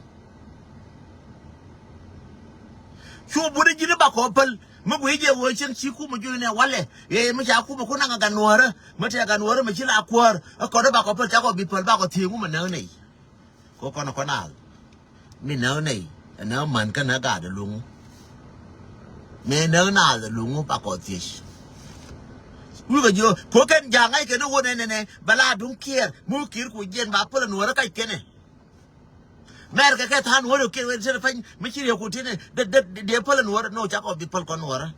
Cu buni ji̱n bakɔ päl. Mi gui̱c jɛ wee cieŋ ci kumɛ juɔ̱c nɛ walɛ. Yee mi ca kumɛ kun naŋ a gan nuɔ̱ɔ̱rä mi tɛ gan nuɔ̱ɔ̱rä mi ci la kuäär. Ɛ kɔn bakɔ päl cakɔ bi päl bakɔ thieŋ kumɛ näk nɛy. Kɔ kɔn kɔn al mi näk nɛy. Ɛ näk man kä näk gaat ɛ luŋu. Mi näk naath ɛ luŋu bakɔ thiec. Wikɛ jiö kɔ kɛn ja̱a̱ŋ ŋa̱ckɛ ni wun ɛnɛnɛ bɛ la duŋ kiɛɛr mi wä kiɛɛr ku jiɛn ba päl ɛ nuɔ̱ɔ̱rä kac kɛnɛ. Mɛr kɛ kɛ tha̱a̱n wä rɛ kiɛn wä rɛ tɛn pany mi ci riɛk ku tini dee dee dee päl nuɔrä nɔ cakɔ bi päl kɔn nuɔrä.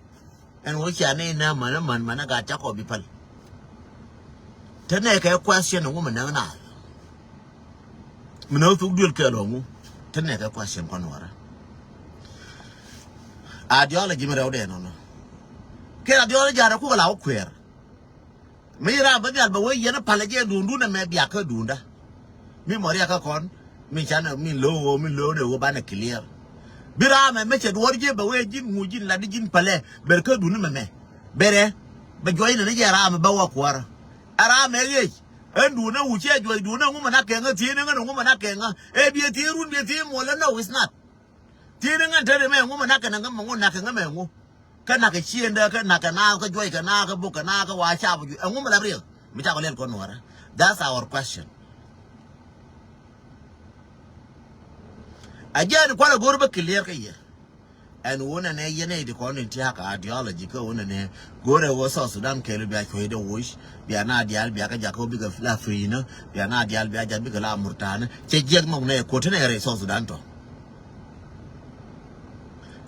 Ɛn wä cia ni nɛ män män män gat cakɔ bi päl. Te nɛ kɛ question ŋu mi näk naath. Mi näk thuk duel kɛɛl ɔŋu. Te nɛ kɛ question kɔn nuɔrä. Ideology mi rɛw dee nɔnɔ. Kɛ ideology arɛ kuk la wä kuɛɛr. Mi ram bä nhial bɛ wee yɛn palä jɛ duundun ɛmɛ biakä duunda. Mi mɔ riakä kɔn mi canɛ mi lo̱o̱ ɣöö mi lo̱o̱ dee ɣöö banɛ clear. Bi ram ɛmɛ cɛ duɔr jɛ bɛ wee ji̱n ŋuc ji̱n lat ji̱n palä ber kä duundun ɛmɛ. Berɛ bɛ juɔc nɛ ni jɛ ram bä wä kuäärä. Ɛ ram ɛ ɣec ɛn duundɛ wuc cɛ juɔc duundɛ ŋumɛ na kɛŋä thieen ɛ ŋän ŋumɛ na kɛŋä. Ɛ biɛ thieen run biɛ thieen muɔlä no is not. Thieen ŋän te ri mɛ ŋu mɛ nak kɛ nɛ ŋä mɛ ŋu nak kɛ ŋä mɛ ŋu. Kä nak kɛ ciendä kä nak kɛ naath kä juɔc kɛ naath kä bok kɛ naath kä wa cap juɔc ɛŋu mɛ la riek. Mi cakɔ lɛl kɔn nuɔrä. That's our question. A jɛn kualɛ go̱r bä clear kä yɛ. Ɛn wun ɛnɛ yɛn ɛ di kɔn in tiak ideology kä wun ɛnɛ go̱r ɛ wä South Sudan kɛl bia cuɔ̱cdɛ woc bia na diaal bia kä jakä wä bikɛ la free nä bia na diaal bia jakä bikɛ la murta̱a̱nä. Cɛ jiɛk mɔk nɛ ko̱t tɛnɛ rɛy South Sudan tɔ.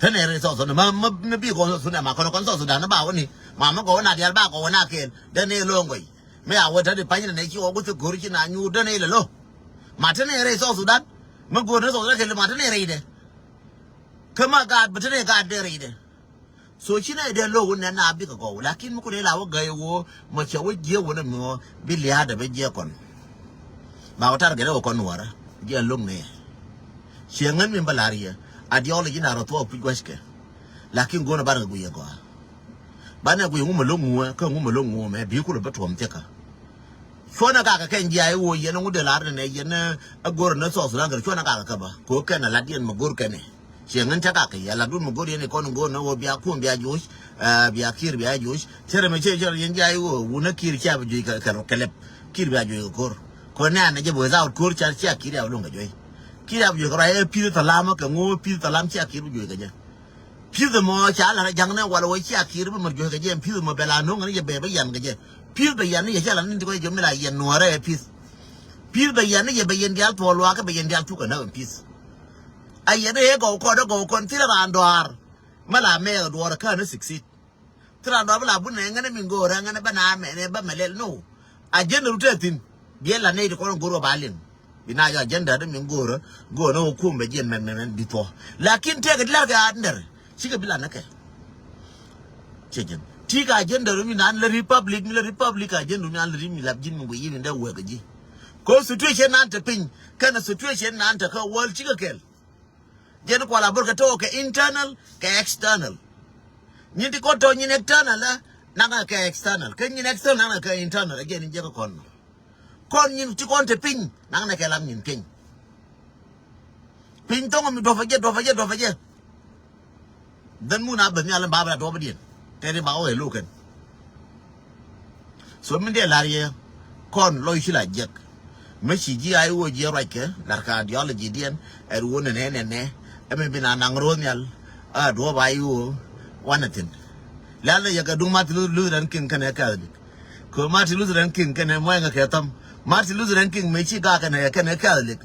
Tɛnɛ rɛy South Sudan ma ma ma bi kɔn South Sudan ma kɔn kɔn South Sudan ba wä ni ma ma gɔw na diaal ba gɔw na kɛl dɛn ɛ lo̱ŋ gɔy. Mɛ a wä tɛn di pany nɛ ci wä guth go̱r ci na nyuur dɛn ɛ lɛ lo̱. Ma tɛnɛ rɛy South Sudan ma go̱r ni South Sudan kɛl ma tɛnɛ rɛy dɛ. Kä ma gaat bi tɛnɛ gaat dee rɛydɛ. So ci nɛ dee lo̱k wun nɛn na bikɛ gɔw lakin mi kun ila wä gäi wä mɔ cɛ wä jiɛ wun mi wä bi liaadɛ bi jiɛ kɔn. Ba wä tar gɛlɛ wä kɔn nuɔrä jiɛ lo̱k nɛ. Ciɛ ŋän mi bä lar yɛ a diɔl ji̱n a rɔ thuɔk puc gua̱ckɛ. Lakin go̱n a bar kɛ guiyɛ gɔaa. Banɛ guiyɛ ŋumɛ lo̱k ŋuɛ kä ŋumɛ lo̱k ŋuɛ mɛ bi kulɛ bä tuɔm thiɛkä. Cuɔnɛ kakɛ kɛn jiay woo yɛn ŋu dee lar nɛ yɛn ɛ go̱r nɛ South Sudan kɛ cuɔnɛ kakɛ kɛ bä ko kɛn a lat yɛn mɛ go̱r kɛnɛ. Ciɛ ŋän cä kakɛ yɛ lat wun mɛ go̱r yɛn ikɔn go̱r nɛ woo bia kum bia joc. Bia kir bia joc cɛ rɛ mɛ cɛ cɛ yɛn jiay woo wun ɛ kir cia bi joc kɛ kɛ lɛp. Kir bia joc kɛ ko̱r. Kɔ nɛ anɛ jɛ bi without ko̱r cia cia kir ya bi luŋ kɛ joc. Kir ya bi joc kɛ ruac ɛ pi̱th thalam kɛ ŋu pi̱th thalam cia kir bi joc kɛ jɛ. Pi̱th mɔ ca la jaŋnɛ wal wä cia kir bi mɛ juɔ̱c kɛ jɛ pi̱th mɔ bɛ la no̱ŋ ni jɛ bɛ bä yan kɛ jɛ. Pi̱th bɛ yan ni jɛ ca la ni ti kɔ jɛ mi la yɛn nuɔrɛ pi̱th. Pi̱th bɛ yan ni jɛ bɛ yɛn dial tuɔ luakä bɛ yɛn dial thukɛ näk pi̱th. A yɛn ni ɛ gɔw kɔn ɛ gɔw kɔn thilɛ raan dɔaar. Mɛ la mɛ duɔr kä ni succeed. Thilɛ raan dɔaar bi la bun ɛ ŋänɛ mi go̱o̱rɛ ŋänɛ bä na mɛ nɛ bä mɛ lɛl no. A jɛn ru tɛ thin. Biɛ la nɛy ti kɔn go̱o̱r wä ba liŋ. Bi na jɔ agenda di min go̱o̱rä go̱o̱rä wä kum bɛ jiɛn mɛn mɛn mɛn bi thuɔ. Lakin tëëkɛ di la̱rkɛ a dɛr cikɛ bi la näkɛ. Cɛ jɛn ti ka agenda mi nan la republic mi la republic ka agenda mi nan la ri mi lap ji̱n mi guiyi mi dee wek ji̱. Ko situation nan te piny kɛn situation nan te kä world cikɛ kɛl. Jɛn kual a bor kɛ tɔɔ kɛ internal kɛ external. Nyin ti kɔn tɔɔ nyin external la naŋɛ kɛ external kɛ nyin external naŋɛ kɛ internal a jɛn in jɛ kɛ kɔn. Kɔn nyin ti kɔn te piny naŋ nɛ kɛ lam nyin piny. Piny thɔŋ mi duɔpɛ jɛ duɔpɛ jɛ duɔpɛ jɛ. Dhɛn mun a ben nhial in ba bɛ la duɔpɛ diɛn tɛt in ba wä wɛ lo̱k kɛn. So min dee lar yɛ kɔn lɔc ci la jiɛk. Mi ci ji̱ a i̱ wä jiɛ ruac kɛ lar ka ideology diɛn ɛn wä nɛnɛ nɛnɛ. Ɛmɛ bi na naŋ ro̱o̱ nhial a duɔpɛ a i̱ wä wanɛ thin. Lɛl ni yɛ kɛ duŋ Martin Luther King kɛnɛ Catholic. Kɛ Martin Luther King kɛnɛ muaŋ kɛ thäm. Martin Luther King mëë ci gak kɛnɛ kɛnɛ Catholic.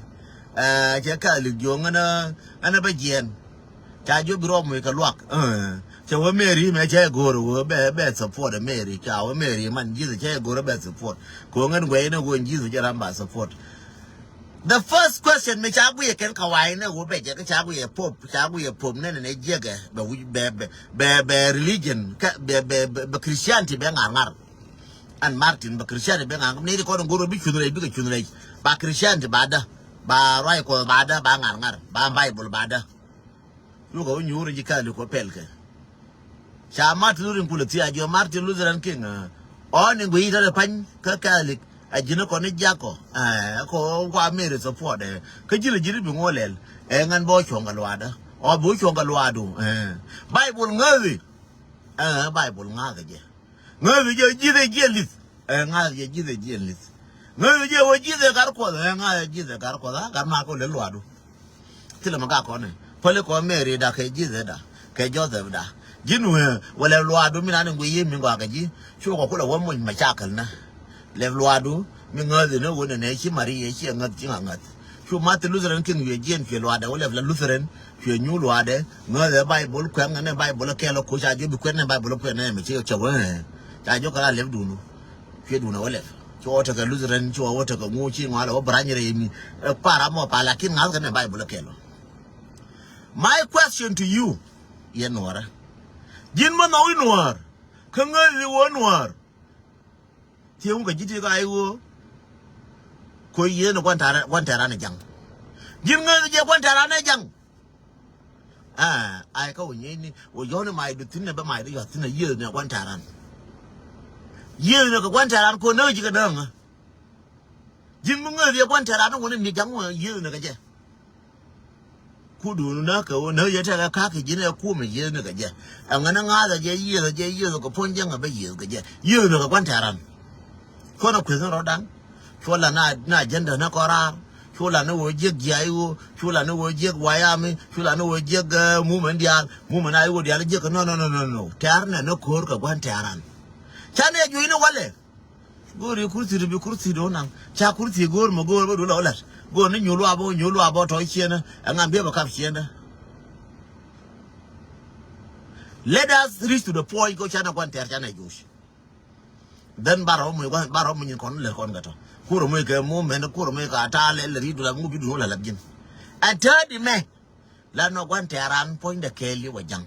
Ɛ cɛ Catholic jiɔŋ ɛn ɛn bä jiɛn. Ca jiök bi rɔm wec kɛ luak. Cɛ wä Mary mɛ cɛ go̱o̱r wä bɛ bɛ support Mary, ca wä Mary man Jesus cɛ go̱o̱r bɛ support. Kɛ wä ŋän guɛy ni wä Jesus jɛ ram ba support. The first question mi ca guiyɛ kɛn kawai ni wä bɛ jɛ kä ca guiyɛ pop, ca guiyɛ pop ni ni jiɛkɛ bɛ wi̱c bɛ bɛ bɛ bɛ religion kɛ bɛ bɛ bɛ Christianity bɛ ŋar ŋar. An Martin bɛ Christianity bɛ ŋar ŋar ni di kɔn go̱o̱r wä bi cuth rɛy bikɛ cuth rɛy ba Christianity ba dä ba ruac Kuɔth ba dä ba ŋar ŋar ba Bible ba dä. Yukɛ wä nyuuri ji̱ Catholic kɔ pɛl kɛ. Ca Martin Luther King kulɛ thia̱a̱ jiɔ Martin Luther King. Ɔ ni guiy i̱ tɔ̱ pany kä Catholic a ji̱n kɔn i̱ jiakɔ. Kɔ kua Mary support ɛ kä ji̱n a ji̱n i̱ bi ŋuɔ lɛl. Ɛ ŋän bä cuɔ̱ŋ kɛ luaadä ɔ bi cuɔ̱ŋ kɛ luaadu. Bible ŋäthi. Bible ŋa̱thɛ jɛ. Ŋäth jɛ ji̱th ɛ jiɛn li̱th. Ɛ ŋa̱th jɛ ji̱th ɛ jiɛn li̱th. Ŋäth jɛ wä ji̱th ɛ gar Kuɔth ɛ ŋa̱th jɛ ji̱th ɛ gar Kuɔth a gar ma kɔ lɛ luaadu. Thilɛ ma gak kɔn ɛ päli kɔn Mary da kɛ ji̱th ɛ da kɛ Joseph da. Ji̱n wee wä lɛ luaadu mi nan in guiy yi mi gɔaa kɛ ji̱. Cu kɔ kulɛ wä muc ma cakɛl nä. Lɛ luaadu mi ŋäth in ɛ wä nɛ nɛ ci Maria ci ɛ ŋäth ci ŋa ŋäth. Cu Martin Luther King cuɛ jiɛn cuɛ luaadɛ wä lɛp la Lutheran cuɛ nyu luaadɛ. Ŋäthɛ Bible kuɛŋ nɛ Bible kɛl ɔ koc a jiɔ bi kuɛn nɛ Bible kuɛn nɛ mi ci cɛ wä. Ca jiɔ kɛ la lɛp dunu. Cuɛ dunu wä lɛp. Cu wä tekɛ Lutheran cu wä tekɛ ŋu ci ŋualɛ wä branch rɛ mi. Para mɔ pa lakin ŋath kɛ nɛ Bible kɛl ɔ. My question to you. Yɛ nuɔrɛ. Ji̱n mɔ nhɔk i̱ nuɔr. Kä ŋäthi wä nuɔr. Thiee wun kɛ ji̱ ti ka i̱ ɣöö. Ko yiëë ni gua̱n tɛ̈ran ɛ ja̱ŋ. Ji̱n ŋäth jɛ gua̱n tɛ̈ran ɛ ja̱ŋ. Aa, ay kä wä nyiecni wä yɔ̱ɔ̱ni mac du thi̱n ɛ bä mac du yɔ̱a̱th thi̱n ɛ yiëëth ni gua̱n tɛ̈ran. Yiëëth ni kɛ gua̱n tɛ̈ran ko näk ji̱ kɛ dääŋä. Ji̱n mi ŋäth yɛ gua̱n tɛ̈ran ni wä ni mi ja̱ŋ wä yiëëth ni kɛ jɛ. Kudun näk kɛ wä näk yɛ tɛkɛ ka̱k kɛ ji̱n ɛ kumɛ yiëëth ni kɛ jɛ. Ɛŋɛ ni ŋa̱thɛ jɛ yiëëth jɛ yiëëth kɛ puɔ̱ny jɛ ŋɛ bä yiëëth kɛ jɛ yiëëth ni kɛ gua̱n tɛ̈ran. Cuɔnɛ kueth ni rɔ̱dan. Cuɔ la na na agenda ni kɔn raar. Cuɔ la ni wä jiäk jiay wä. Cuɔ la ni wä jiäk wayami. Cuɔ la ni wä jiäk mumɛn diaal mumɛn ay wä diaal jiäk kɛ nɔ nɔ nɔ nɔ nɔ tɛ̈r nɛ ni ko̱r kɛ gua̱n tɛ̈ran. Canɛ juɔ̱cni walɛ. Go̱o̱ri kurthi ti bi kurthi do̱naŋ ca kurthi go̱o̱r mɛ go̱o̱r bä dul ɛ wä la̱t. Go̱o̱r ni nyuul wabä nyuul wabä tɔ̱ ciɛnä. Ɛŋa biɛ bɛ kap ciɛnä. Let us reach to the point kɔ canɛ gua̱n tɛ̈r canɛ juɔ̱c. Then barɔ muc gua̱n barɔ muc nyin kɔn lɛ kɔn kɛ tɔ. Kurɛ muc kɛ mumɛn kurɛ muc kɛ ta̱a̱ lɛ lɛ ri dul a ŋu bi dul wä lɛ lap ji̱n. Ɛn täädi mɛ. La nɔ gua̱n tɛ̈ran puɔ̱nydɛ kɛɛl i̱ wä ja̱ŋ.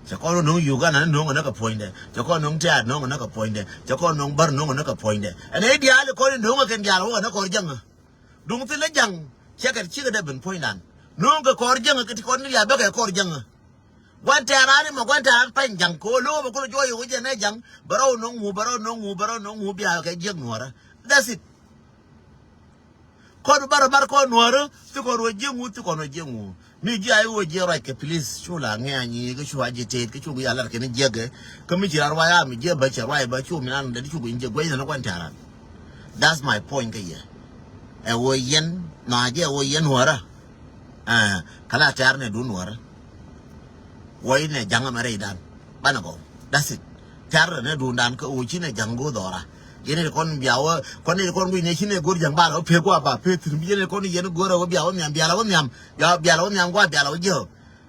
Cɛ kɔn no̱ŋ Uganda ni no̱ŋ näk kɛ puɔ̱nydɛ. Cɛ kɔn no̱ŋ tɛ̈r no̱ŋ näk kɛ puɔ̱nydɛ. Cɛ kɔn no̱ŋ bär no̱ŋ näk kɛ puɔ̱nydɛ. Ɛn ɛ diaal kɔn no̱ŋ kɛn diaal wä näk kɔr ja̱ŋ. Duŋ thilɛ ja̱ŋ. Cɛ kɛ cikɛ dee ben puɔ̱nydan. No̱ŋ kɛ kɔr ja̱ŋ kɛ ti kɔn ni diaal bä kɛ kɔr ja̱ŋ. Gua̱n tɛ̈ran imɔ gua̱n tɛ̈ran pany ja̱ŋ kɛ ɣöö lo̱k bɛ kulɛ juɔc i̱ wä jɛ nɛ ja̱ŋ. Bɛ rɔw no̱ŋ wu bɛ rɔw no̱ŋ wu bɛ rɔw no̱ŋ wu bia kɛ jiäk nuɔ̱ɔ̱rä. That's it. Kɔn barɛ bar kɔn nuɔ̱ɔ̱rä thi kɔn wä jiäk wu thi kɔn wä jiäk wu. Mi ji̱ a i̱ wä jiäk ruac kɛ please cu la ŋɛ̈ny i̱ kä cu a ji̱ tet kä cu gi a lar kɛn jiäk kɛ. Kä mi ci ran ruac a mi jiäk bä cɛ ruac bä cu mi nan dɛ cu gi jiäk gua̱c nɛ ni gua̱n tɛ̈ran. That's my point kä yɛ. Ɛ wä yɛn na jɛ ɛ wä yɛn nuɔ̱ɔ̱rä. Kä la tɛ̈r nɛ dun wärä. Wä inɛ ja̱ŋ ɛmɛ rɛydan banɛ gɔw. That's it. Tɛ̈r nɛ dundan kä ɣöö ci nɛ ja̱ŋ go̱o̱th ɔra. Yɛn i̱ kɔn bia wä kɔn i̱ kɔn guic nɛ ci nɛ go̱o̱r ja̱ŋ bal wä pek wä ba pek thi̱n bi yɛn i̱ kɔn i̱ yɛn go̱o̱r ɛ wä bia wä nhiam bial wä nhiam. Bia wä nhiam gua̱ bial wä ji̱.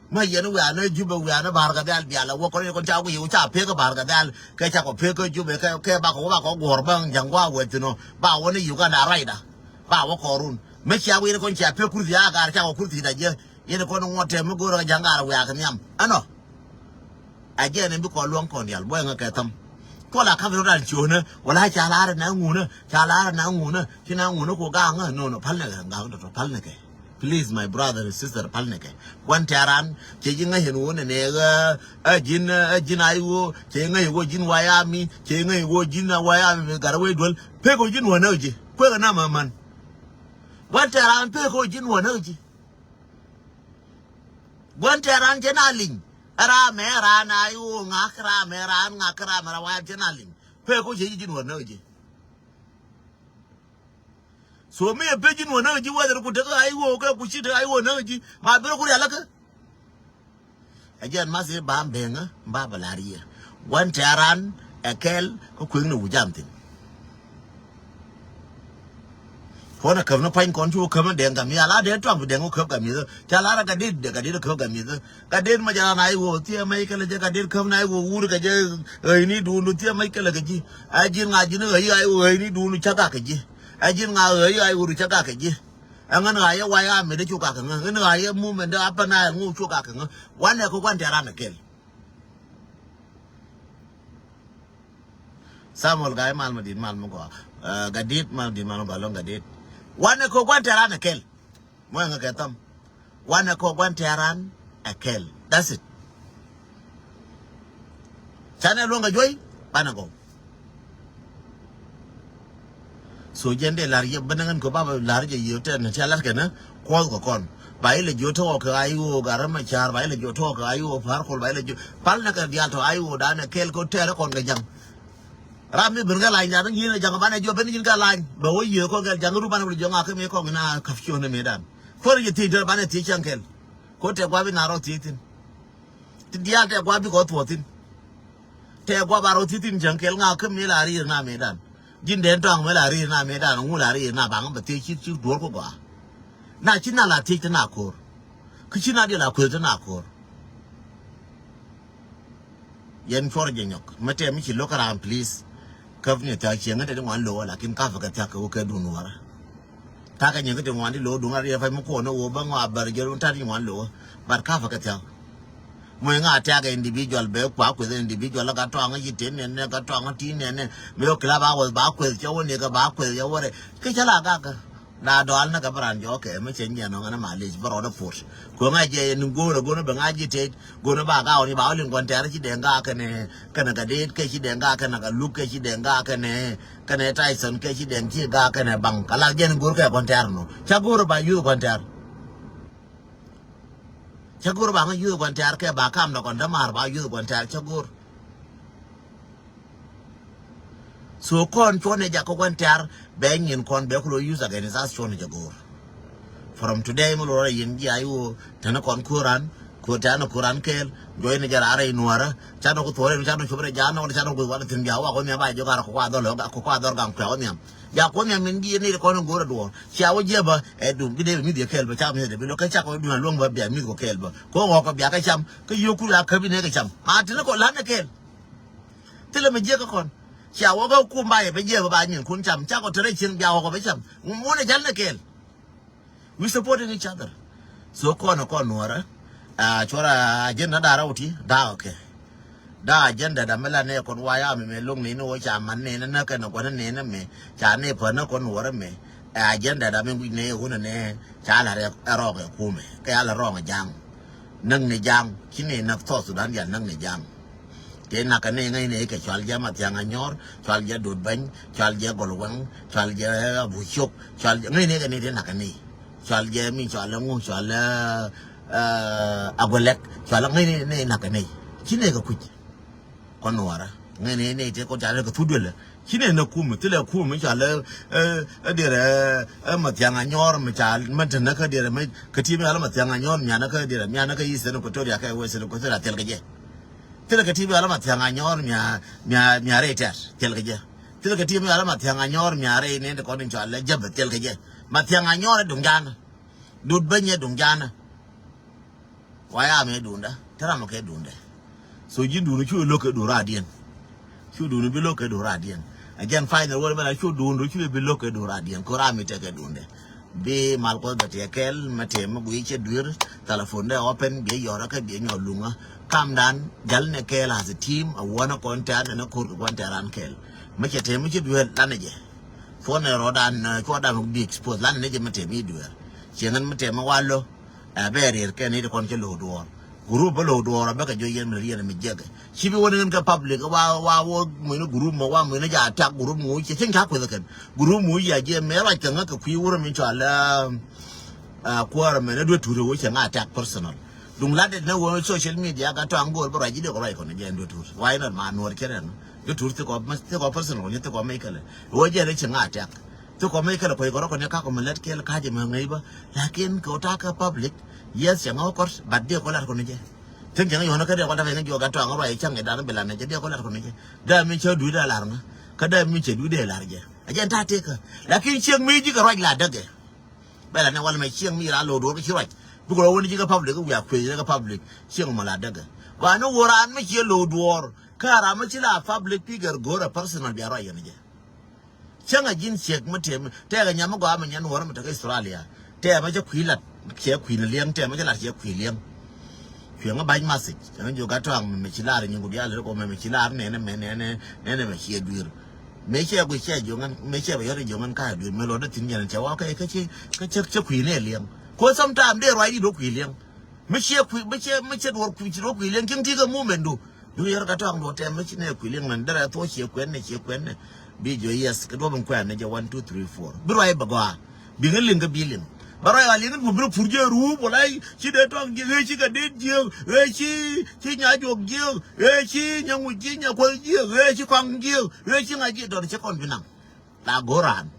Ma yɛn wä wianä Jubɛ wianä Ba̱r Gadhɛl bial wä kɔn i̱ kɔn ca guic wä ca pek Ba̱r Gadhɛl kɛ ca kɔ pek kä Jubɛ kɛ bakɔ wä bakɔ guɔ̱ɔ̱r bä ja̱ŋ gua̱ wä thi̱n ɔ ba wä ni Uganda rɛyda. Ba wä kɔrun. Mëë cia wä yɛn kɔn cia pek kurthi a gar ca wä kurthi da jɛ. Yɛn kɔn ŋuɔ̱t tɛm mi go̱o̱rä kɛ ja̱ŋ gar wiak nhiam ɛnɔ. A jɛ ni bi kɔn luɔ̱ŋ kɔn dial buɔy ŋä kɛ thäm. Kuɔl a ka̱m rɔ dan ciöönä wala ca laarä na ŋunä ca laarä na ŋunä ci na ŋunä ku gaŋä nono pal nɛ kɛ gaŋ dɔtɔ pal nɛ kɛ. Please my brother and sister pal nɛ kɛ. Gua̱n tɛran cɛ ji̱ ŋäc yɛn wun nɛ nɛ ɛ ji̱n ɛ ji̱n a iwo cɛ ji̱ ŋäc iwo ji̱n wayami cɛ ji̱ ŋäc iwo ji̱n a wayami mi gat a wee duel pek o ji̱n wä nä ji̱ kuek ɛ na ma man. Gua̱n tɛran pek o ji̱n wä nä ji̱. Gua̱n tɛran cɛ na liŋ. Ɛ ram mɛ ran a iwo ŋak ram mɛ ran ŋak ram mɛ ran wayam cɛ na liŋ. Pek o cɛ ji̱ ji̱n wä nä ji̱. So mi ɛ pek ji̱n wä nä ji̱ wether ku tek a iwo kɛ ku ci tek a iwo nä ji̱ ma ben ku rialikä. Ɛ jɛn math i̱ ba beŋä ba bɛ la̱r yɛ. Gua̱n tɛran ɛ kɛl kä kueŋni wu jam thi̱n. Puɔ̱nɛ käp ni pua̱ny kɔn cu käp ni Dɛŋ Gamiɛth, ala dee tuaŋ bi Dɛŋ wä käp Gamiɛth. Ca lar a Gatdɛt, Gatdɛt käp Gamiɛth. Gatdɛt ma jɛ ran a i̱ ɣöö thiɛ mɛc kɛlɛ jɛ, Gatdɛt käp ni a i̱ ɣöö wur kɛ jɛ, ɣäyni duundu thiɛ mɛc kɛlɛ kɛ ji̱. Ɛ ji̱n ŋa ji̱n ɣäyi a i̱ ɣöö ɣäyni duundu cä gak kɛ ji̱. Ɛ ji̱n ŋa ɣäyi a i̱ ɣöö du cä gak kɛ ji̱. Ɛ ŋän ɣa̱yä White Army dee cu gak kɛ ŋä, ŋän ɣa̱yä movement dee Upper Nile ŋu cu gak kɛ ŋä. Wanɛ kɛ gua̱n tɛ̈ran ɛ kɛl. Samuel Gai mal mi dit mal mi gɔaa. Gatdɛt mal dit mal mi gɔaa, loŋ Gatdɛt. Wanɛ kɛ gua̱n tɛ̈ran ɛ kɛl. Mɔ ɛŋɛ kɛ tham. Wanɛ kɛ gua̱n tɛ̈ran ɛ kɛl. That's it. Canɛ luɔ̱ŋ kɛ juɔy banɛ gɔw. So jɛn dee lar yɛ bä näŋ ɛn kɛ bapɛ lar jɛ yio̱w tɛn tia lar kɛnɛ kuɔth kɛ kɔn. Ba ilɛ jiö tɔk kɛ ay woo Gat Macar, ba ilɛ jiö tɔk kɛ ay woo Par Kuɔl, ba ilɛ jiö pal nɛ kɛ diaal tɔ ay woo danɛ kɛl kɛ tɛɛrɛ kɔn kɛ jaŋ. Ram mi ben kɛ lany dan ŋi̱n kɛ jaŋ banɛ jiö ben ŋi̱n kɛ lany bɛ wä yio̱w kɔn kɛ jaŋ ru banɛ wä jiö ŋa kɛ mi kɔn ŋi̱n a kap ciö nɛ mi dan. Kuɔr jɛ thiec tɛr banɛ thiec cäŋ kɛl. Ko tɛ gua̱a̱p in a rɔ thiec thi̱n. Ti diaal tɛ gua̱a̱p bi kɔ thuɔ̱ɔ̱ thi̱n. Tɛ gua̱a̱p a rɔ thiec thi̱n cäŋ kɛl ŋa kä mi la ri̱i̱r na mëëdan. Ji̱n dee tɔ̱a̱ŋ mi la ri̱i̱r na mëëdan ŋu la ri̱i̱r na baŋ bɛ thiec ci ci duɔ̱ɔ̱r kä gɔaa. Na ci na la thiec ti na ko̱r. Kä ci na diɛ la kueth ti na ko̱r. Yɛn cuɔr jɛ nyɔk mi tɛm mi ci lo̱k kä raan, please. Käp ni thia̱k cieŋ ŋä te di ŋuan lo̱k wä lakin ka̱pɛ kɛ thia̱k kɛ wä kɛ duun wärä. Ta̱kɛ nyin kä ti ŋuan ti lo̱k duŋ a riɛk pa̱c mi kuɔn ni wä bä ŋɔ a bär jɛ run ta̱t ti ŋuan lo̱k. But ka̱pɛ kɛ thia̱k. Mɔc ŋa tiak individual bɛ kua kueth individual la ka tɔaŋ ci ten nɛn nɛ ka tɔaŋ ti nɛn nɛ. Mi wä club hours ba kueth cɛ wä ni kɛ ba kueth cɛ wä rɛ. Kä cä la gak kä. Na dɔal ni kɛ bä ran jɔɔk kɛ mi cɛ nyiɛn nɔŋ ɛn a malic bä rɔɔdɛ pot. Kueŋ a jɛ ni go̱o̱r a go̱o̱r ni bɛ ŋa̱c ji̱ tet. Go̱o̱r ni ba gaawä ni ba wä liŋ kɔn tɛ̈r ci dee ŋa̱c kɛnɛ kɛnɛ kɛ det kɛ ci dee ŋa̱c kɛnɛ kɛ luk kɛ ci dee ŋa̱c kɛnɛ kɛnɛ Tyson kɛ ci dee ŋa̱c kɛnɛ baŋ kɛ la jɛn go̱o̱r kɛ kɔn tɛ̈r nɔ. Ca go̱o̱r ba yuth kɔn tɛ̈r. Ca go̱o̱r ba ŋa̱c yuth kɔn tɛ̈r kɛ ba kam nɔ kɔn dämaar ba yuth kɔn tɛ̈r ca go̱o̱r. So kɔn cuɔnɛ jak kä gua̱n tɛ̈r bɛ nyin kɔn bɛ kulo use against us cuɔnɛ jɛ go̱o̱r. From today mi lorɛ yin ji̱ ay woo tɛnɛ kɔn kuran kuo tɛnɛ kuran kɛɛl. Jɔy ni jɛ raarɛ in nuɔrä canɛ ku thuɔrɛ canɛ copɛ rɛ janɛ wala canɛ ku guic wala thin bia wa kɔn nhiam ba jɛ gar kɔ kua dhɔl kɔ kua dhɔl gam kua kɔn nhiam. Ja kɔn nhiam min ji̱ ni kɔn in go̱o̱rɛ duɔr cia wä jiɛ bä ɛ dum bi dee bi mi̱th yɛ kɛɛl bä ca mi̱th dee bi lo kɛ ca kɔn dun a luɔ̱ŋ bä bia mi̱th kɔ kɛɛl bä kɔ ɣɔk kɛ bia kɛ cam kä yio̱k kul a käp in ɛ kɛ cam ma tini kɔ lan ɛ kɛɛl. Thilɛ mi jiɛk kä kɔn. Cia wä kä kum ba yɛ bɛ jiɛk bä ba nyin kun cam ca kɔ te rɛy cieŋ bia wä kɔ bɛ cam. Ŋun ɛ jal ni kɛɛl. We supporting each other. So kɔn kɔn nuɔrä. A cuɔrä agenda da rɛw ti da ɔkɛ. Da agenda da mi la nɛ kɔn wa ya mi mɛ loŋ ni ni wä ca man ni ni nä kɛn gua̱n ni ni mɛ ca ni pä ni kɔn nuɔrä mɛ. Ɛ agenda da mi guic ni wun ni ca la rɛ rɔk ɛ kumɛ kɛ ya la rɔk ɛ jaŋ. Näk ni jaŋ ci ni näk South Sudan ya näk ni jaŋ. Tëë nakä ni ŋäcni kɛ cual jɛ Mathiaŋ Anyɔr, cual jɛ Dut Bɛny, cual jɛ Gɔl Wɛŋ, cual jɛ Abu Ciok, cual jɛ ŋäcni kɛ ni tëë nakä ni. Cual jɛ mi cual ŋu cual Aguelɛk, cual ŋäcni ni nakä ni. Ci ni kɛ kuc. Kɔn nuɔrä ŋäcni ni tëë kɔn cual kɛ thut duelɛ. Ci nɛ nä kum thilɛ kum mi ca lɛ ɛ ɛ diɛrɛ ɛ Mathiaŋ Anyɔr mi ca mɛ te nä kä diɛrɛ mɛ kä ti mi ca lɛ Mathiaŋ Anyɔr mi ca nä kä diɛrɛ mi ca nä kä Eastern Equatoria kɛ Western Equatoria thil kɛ jɛ. Thilɛ kä ti mi ca lɛ Mathiaŋ Anyɔr mi ca mi ca mi ca rɛy tɛt thil kɛ jɛ. Thilɛ kä ti mi ca lɛ Mathiaŋ Anyɔr mi ca rɛy ni ti kɔn in ca lɛ jɛp thil kɛ jɛ. Mathiaŋ Anyɔr ɛ duŋ janä. Dut Bɛny ɛ duŋ janä. Wa ya mɛ duundä te ram kɛ duundɛ. So ji̱n duundä cu lo̱k kɛ duun radiɛn. Cu duundä bi lo̱k kɛ duun radiɛn. A jɛn final wä mɛ la cu duundä cu bi lo̱k kɛ duun radiɛn ko ram mi tekɛ duundɛ. Bi mal kuɔth bɛ tiɛ kɛɛl mɛ tëë mɛ guiy cɛ duer. Telephone dɛ open bi yɔrä kɛ bi nyɔ luŋä. Kam dan jal nɛ kɛɛl as a team a wɔnä kɔn tɛ̈r nɛ nɛ ko̱r kɛ kɔn tɛ̈r an kɛɛl. Mɛ cɛ tëë mɛ cɛ duer lanɛ jɛ. Cuɔnɛ rɔɔdan cuɔdan bi expose lanɛ nɛ jɛ mɛ tëë mi duer. Ciɛ ŋän mɛ tëë mɛ wa lo̱. Ɛ bɛ rier kɛ ni ti kɔn cɛ lo̱o̱ duɔɔr. Group bä lo̱o̱ duɔɔr bä kɛ jɔ yɛn mi riɛn mi jiɛk. Ci bi wä ni ŋän kɛ public wa wa wä ŋuini group mɔ wa ŋuini ja attack group ŋu cɛ cɛn ca kueth kɛn. Group ŋu ya jiɛ mɛ ruac kɛ ŋä kɛ kui̱ wurɛ mi cɔal ɛ kuäärä mɛ ni duet tuut wä cɛ ŋa attack personal. Duŋ lat det ni wä social media ka tɔaŋ go̱o̱r bä ruac ji̱ dee kɔ ruac kɔn jɛ ni duet tuut. Why not ma nuɔr cɛ rɛn duet tuut thikɔ thikɔ personal kɔn thikɔ mɛ kɛlɛ. Wä jɛ ni cɛ ŋa attack. Thikɔ mɛ kɛlɛ kɔc kɔrɔ kɔn ni kakɔ mɛ lät kɛl ka̱cɛ mɛ ŋäc bä. Lakin kɛ wä ta̱a̱ kä public, yes, cɛ ŋä wä kɔr, but dee kɔ lat kɔn ni jɛ. Thi̱n cɛ ŋä yɔ̱nä kä dee kɔ lat kɔn ni jɛ, gat tɔaŋ ruac cäŋ i̱ dan bi lat ni jɛ, dee kɔ lat kɔn ni jɛ. Dee mi cä dui̱ dee lar ŋä, kä dee mi cɛ dui̱ dee lar jɛ. A jɛn ta̱a̱ tekä. Lakin cieŋ mi ji̱ kɛ ruac la däkɛ. Bɛ la nɛ wal mɛ cieŋ mi ra lo̱o̱ duɔ̱ɔ̱r kä ci ruac. Bikɛ rɔ wä ni ji̱ kä public, wiaa kuëth ni kä public. Cieŋ mɔ la däkɛ. Ba ni wä raan mi cie lo̱o̱ duɔ̱ɔ̱r. Kä a raan mi ci la public figure go̱o̱rɛ personal bia ruac yɛn jɛ. Cäŋ a ji̱n ciek mi tëë mi tëëkɛ nyam mi gɔaa mi nyɛn wäär mi tekä Australia. Tëë mi cä kui̱ lat ciɛ kui̱ ni liɛŋ, tëë mi cä lat ciɛ kui̱ liɛŋ. Cuɛ ŋä ba̱ny message ɛn jiök gatɔaŋ mi mi ci lar nyin ku diaal ri kɔ mi mi ci lar nɛnɛ mɛ nɛnɛ nɛnɛ mɛ ciɛ dui̱r. Mëë cɛ guic cɛ jiök ŋän, mëë cɛ bɛ yɔt jiök ŋän ka dui̱r mi lɔ dee thi̱n jɛn cɛ wä kɛ kɛ ci kɛ cɛ cɛ kui̱ ni liɛŋ. Ko sometime dee ruac di do kui̱ liɛŋ. Mi ciɛ kui̱, mi ciɛ, mi ciɛ duɔr kui̱, ci duɔr kui̱ liɛŋ, cieŋ ti kɛ movement du. Du yɛr gatɔaŋ duɔ tɛm mi ci nɛ kui̱ liɛŋ nɛn derɛ thuɔ ciɛ kuɛn nɛ, ciɛ kuɛn nɛ. Bi jɔ yes, kɛ duɔ bin kuɛn nɛ jɛ one, two, three, four. Bi ruac bɛ gɔaa. Bi ŋä liŋ kɛ bi liŋ. Bɛ ruac a liŋ bu bi pur jiɛ ruu, bɔ la ci dee tɔŋ jiɛ, ɣee ci kɛ dee jiɛ, ɣee ci, ci nya juɔk jiɛ, ɣee ci nya ŋuc jiɛ, nya kuɔth jiɛ, ɣee ci kɔŋ jiɛ, ɣee ci ŋa jiɛ dɔr ci kɔn bi naŋ. La go̱o̱r raan.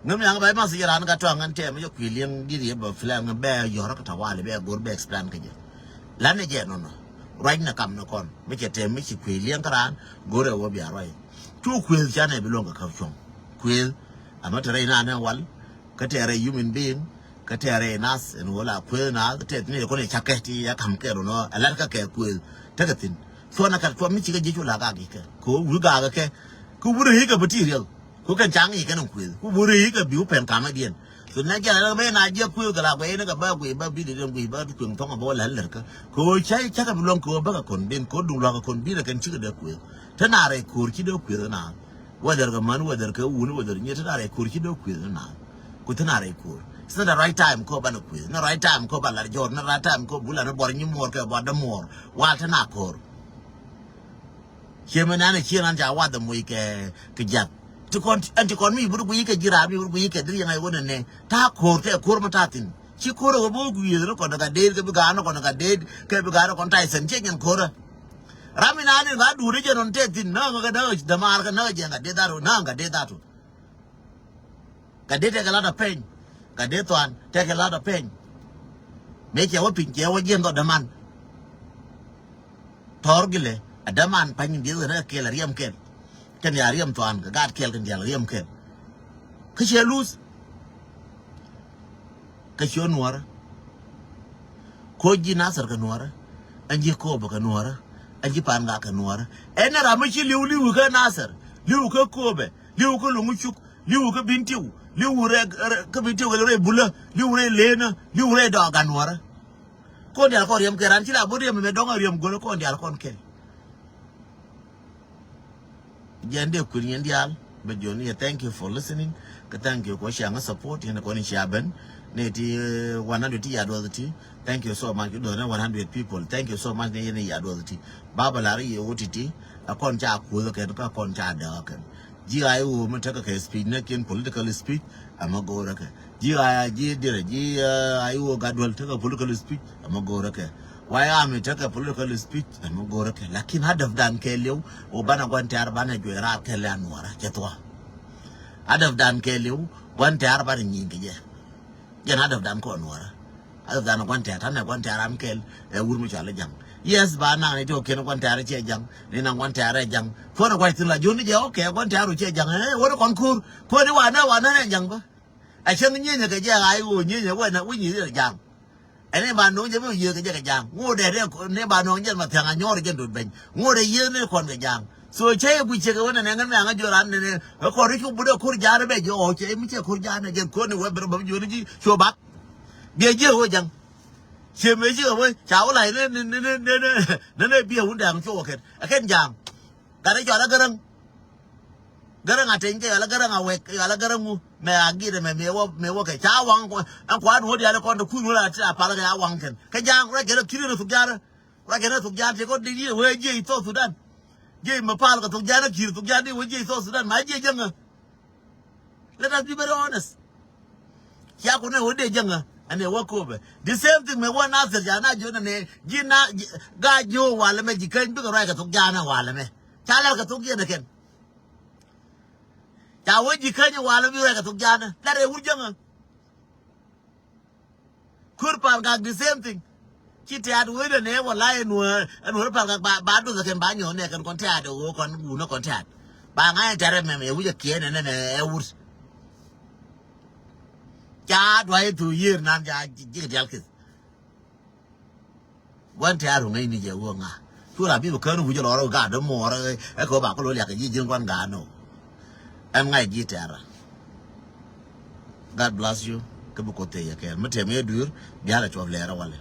Ŋäm yaŋ bɛ mas yɛ raan gatɔaŋ ɛn tɛm yɛ kui̱ liɛŋ di̱t yɛ bɛ plan bɛ yɔr kä tawali bɛ go̱o̱r bɛ explain kä jɛ. Lan ni jɛ nɔnɔ. Ruac ni kam ni kɔn. Mi cɛ tɛm mi ci kui̱ liɛŋ kä raan go̱o̱r ɛ wä bia ruac. Cu kuëth canɛ bi luɔ̱ŋ kɛ käp cuɔ̱ŋ. Kuëth. Amä te rɛy naan ɛ wal. Kä tɛɛrɛ human being. Kä tɛɛrɛ nath ɛn ɣöö la kuëth nath tɛth ni kɔn ɛ cakɛ ti ya kam kɛɛl ɣöö ɛ lat kä kɛ kuëth. Tekɛ thi̱n. Thuɔ̱n ɛ kɛt thuɔ̱n mi cikɛ ji̱ cu la gak ikɛ kɛ ɣöö wi̱i̱ gak ikɛ. Kä wut ɛ ikɛ bi ti riɛl. Kä kɛn caŋ ikɛ ni kuëth kä wut ɛ ikɛ bi wä pɛn kamɛ diɛn. Thuɔ̱n nɛ jɛn ɛ rɛ ben a jiɛ kuëth kɛ la guɛy ni kɛ bä guiy bä bi di diɛn guiy bä kuëŋ thɔŋ ɛ bä wä lɛl lɛr kä kɛ ɣöö cä cakɛ bi luɔ̱ŋ kɛ ɣöö bä kɛ kɔn ben kɛ ɣöö duŋ lua̱k kɛ kɔn ben ɛ kɛn cikɛ dee kuëth. Te na rɛy ko̱o̱r ci dee kuëth ɛ na. Whether kɛ män, whether kɛ wun, whether nyet, te na rɛy ko̱r ci dee kuëth ni na. Ku te na rɛy ko̱r. It's not the right time kɔ banɛ kuëth. Ni right time kɔ ba lar jɔr, ni right time kɔ bula ni bɔr nyi muɔr kɛ bɔr dɛ muɔr. Wal te na ko̱r. Cie mɛ nani cie nan ca wath moc kɛ kɛ jath. Ti kɔn, ɛn ti kɔn mi bur guiy kɛ ji̱ raar mi bur guiy kɛ diri yɛn a yɛ wä nɛ nɛ. Ta ko̱r kɛ ko̱r ma ta thin. Ci ko̱r a wä bä guiy ni kɔn ka dee kɛ bi gaan kɔn ka dee kɛ bi gaan kɔn ta isen cie nyɛn ko̱r a. Ram mi nani ŋa duuri jɛ nɔn tɛ thin na ŋa kɛ na damaar kɛ na jɛ ŋa dee dhatu na ŋa dee dhatu. Kɛ dee tekɛ lat a peny. Kɛ dee thuan tekɛ lat a peny. Mëë cɛ wä piny cɛ wä jiɛn dhɔ däman. Tɔ̱r gilɛ a däman pany in dieth kɛ nä kɛl a riɛm kɛl. Kɛn ya riɛm thuan kɛ gaat kɛl kɛn diaal riɛm kɛl. Kä cɛ luth. Kä ciö nuɔrä. Koc ji̱ Nathir kɛ nuɔrä. Ɛn ji̱ Kobe kɛ nuɔrä. Ɛn ji̱ Pangak kɛ nuɔrä. Ɛn ɛ ram mi ci li̱w li̱w kä Nathir. Li̱w kä Kobe. Li̱w kä Luŋu Cuk. Li̱w kä Bintiu. Li̱w rɛ kä Bintiu kɛ rɛ Bulä. Li̱w rɛ Lenä. Li̱w rɛ Dɔɔga nuɔrä. Kɔn diaal kɔn riɛm kɛ ran ci la bä riɛm mɛ dɔŋ a riɛm go̱lä kɔn diaal kɔn kɛl. Jɛn dee kui̱n yɛn diaal bɛ jiɔn yɛ, thank you for listening. Kɛ thank you kɔ cia ŋä support yɛn kɔn cia ben. Ni ti one hundred ti ya duɔth ti. Thank you so much. Duɔth ni one hundred people. Thank you so much ni yɛn ya duɔth ti. Baba lar yɛ wä ti ti. A kɔn ca kuoth kɛn ka kɔn ca däk kɛn. Ji̱ ɣa̱c ɣöö mi tekɛ kɛ speech ni kiɛn political speech. Ɛmɛ go̱o̱rä kɛ ji̱ ɣa̱c ji̱ dirɛ ji̱ ɣa̱c ɣöö gat duel tekɛ political speech. Ɛmɛ go̱o̱rä kɛ why army tekɛ political speech. Ɛmɛ go̱o̱rä kɛ lakin hadaf dan kɛɛliw. Ɣöö banɛ gua̱n tɛ̈r banɛ juɔc raar kɛɛliw anuɔrä cɛ thuɔ̱k. Hadaf dan kɛɛliw gua̱n tɛ̈r banɛ nyiŋ kɛ jɛ. Jɛn hadaf dan kɔn nuɔrä. Hadaf dan gua̱n tɛ̈r tanɛ gua̱n tɛ̈r ram kɛɛl ɛ wur mi cɔal i̱ ja̱ŋ. Yes ba naŋ ni ti ɣöö kiɛn gua̱n tɛ̈r ciɛ ja̱ŋ ni naŋ gua̱n tɛ̈r ɛ ja̱ŋ. Kuɔn ɛ gua̱c thi̱n la ji̱ ɣöö ni jɛ ɣöö kɛ gua̱n tɛ̈r ɣöö ciɛ ja̱ŋ ɛ wä ni kɔn ko̱r. Kuɔn i̱ wa nä wa nä nɛ ja̱ŋ bä. A cäŋ nyinyɛ kɛ jɛ ɣa̱c ɣöö nyinyɛ wä nä wä nyinyɛ ja̱ŋ. Ɛn i̱ ba no̱o̱ŋ jɛ mi yiëë kɛ jɛ kɛ ja̱a̱ŋ ŋot dɛ ni ba no̱o̱ŋ jɛ ma thia̱ŋ a nyɔɔr jɛ dot beny ŋot dɛ yiëë ni kɔn kɛ ja̱a̱ŋ. So cä yɛ guic cɛ kɛ wä nɛ nɛ ŋän mɛ aŋä jiö ran nɛ nɛ ɛ kɔn ri cu but ɛ ko̱r ja̱a̱n bɛ jiö ɔ cɛ mi cɛ ko̱r ja̱a̱n ɛ jɛ ko̱r ni wä bɛ rɔ bä jiö ni ji̱ cu bak. Biɛ jiö wä ja̱ŋ. Cɛ mɛ jiö wä ca wä la̱c nɛ nɛ nɛ nɛ nɛ nɛ biɛ wun dɛ aŋ cu wä kɛn ɛ kɛn ja̱a̱ŋ. Gat ɛ cɔal ɛ Gäräŋ. Gäräŋ a teny kɛ yɔl ɛ Gäräŋ a wek kɛ yɔl ɛ Gäräŋ ŋu mɛ a git ɛmɛ mɛ wä mɛ wä kɛ ca waŋ kɔ ɛn kua̱r ni wä diaal kɔn te kui̱ wä la ti a pal kɛ a waŋ kɛn kɛ ja̱a̱ŋ rɔ jɛn ɛ ki̱n ni thuk ja̱a̱n rɔ jɛn ɛ thuk ja̱a̱n ti kɔ di wee jiɛ i̱ South Sudan. Jiɛ mɛ pal kɛ thuk ja̱a̱n ɛ ki̱n thuk ja̱a̱n di wee jiɛ i̱ South Sudan ma jiɛ jäŋä. Let us be very honest. Cia kun ɛ wä dee jäŋä ɛn ɛ wä Kobe the same thing mɛ wä Nathir ca na jiö nɛ nɛ ji̱ na ga jiö walɛ mɛ ji̱ käny bikɛ ruac kɛ thuk ja̱a̱n ɛ walɛ mɛ ca lɛr kɛ thuk jiɛn ɛ kɛn. Ca wee ji̱ käny walɛ bi ruac kɛ thuk ja̱a̱n ɛ lɛr ɛ wur jäŋä. Kur Pangak the same thing. Ci tɛ̈t wee dɛ nɛ wala ɛn wee ɛn wee Pangak ba ba duth ɛ kɛn ba nyɔ̱ɔ̱n nɛ kɛn kɔn tɛ̈t ɛ wee kɔn wunä kɔn tɛ̈t. Ba ŋa̱c tɛrɛ mɛmɛ wi̱cɛ kiɛn ɛnɛ mɛ ɛ wut. Ca duay thu yier nan ca ji̱ dial kith. Gua̱n tɛ̈r hu ŋäcni jɛ wä ŋa. Cu la bi bä kän wi̱c lɔr gat dämuɔɔr ɛ kɛ wä ba kɛ lo liak kɛ ji̱ ji̱n gua̱n gat nɔ. Ɛn ŋa̱c ji̱ tɛ̈r. God bless you. Kä bi Kuoth thiec yɛ kɛɛl mi tɛm yɛ dui̱r. Bia lɛ cuɔp lɛɛr ɛ walɛ.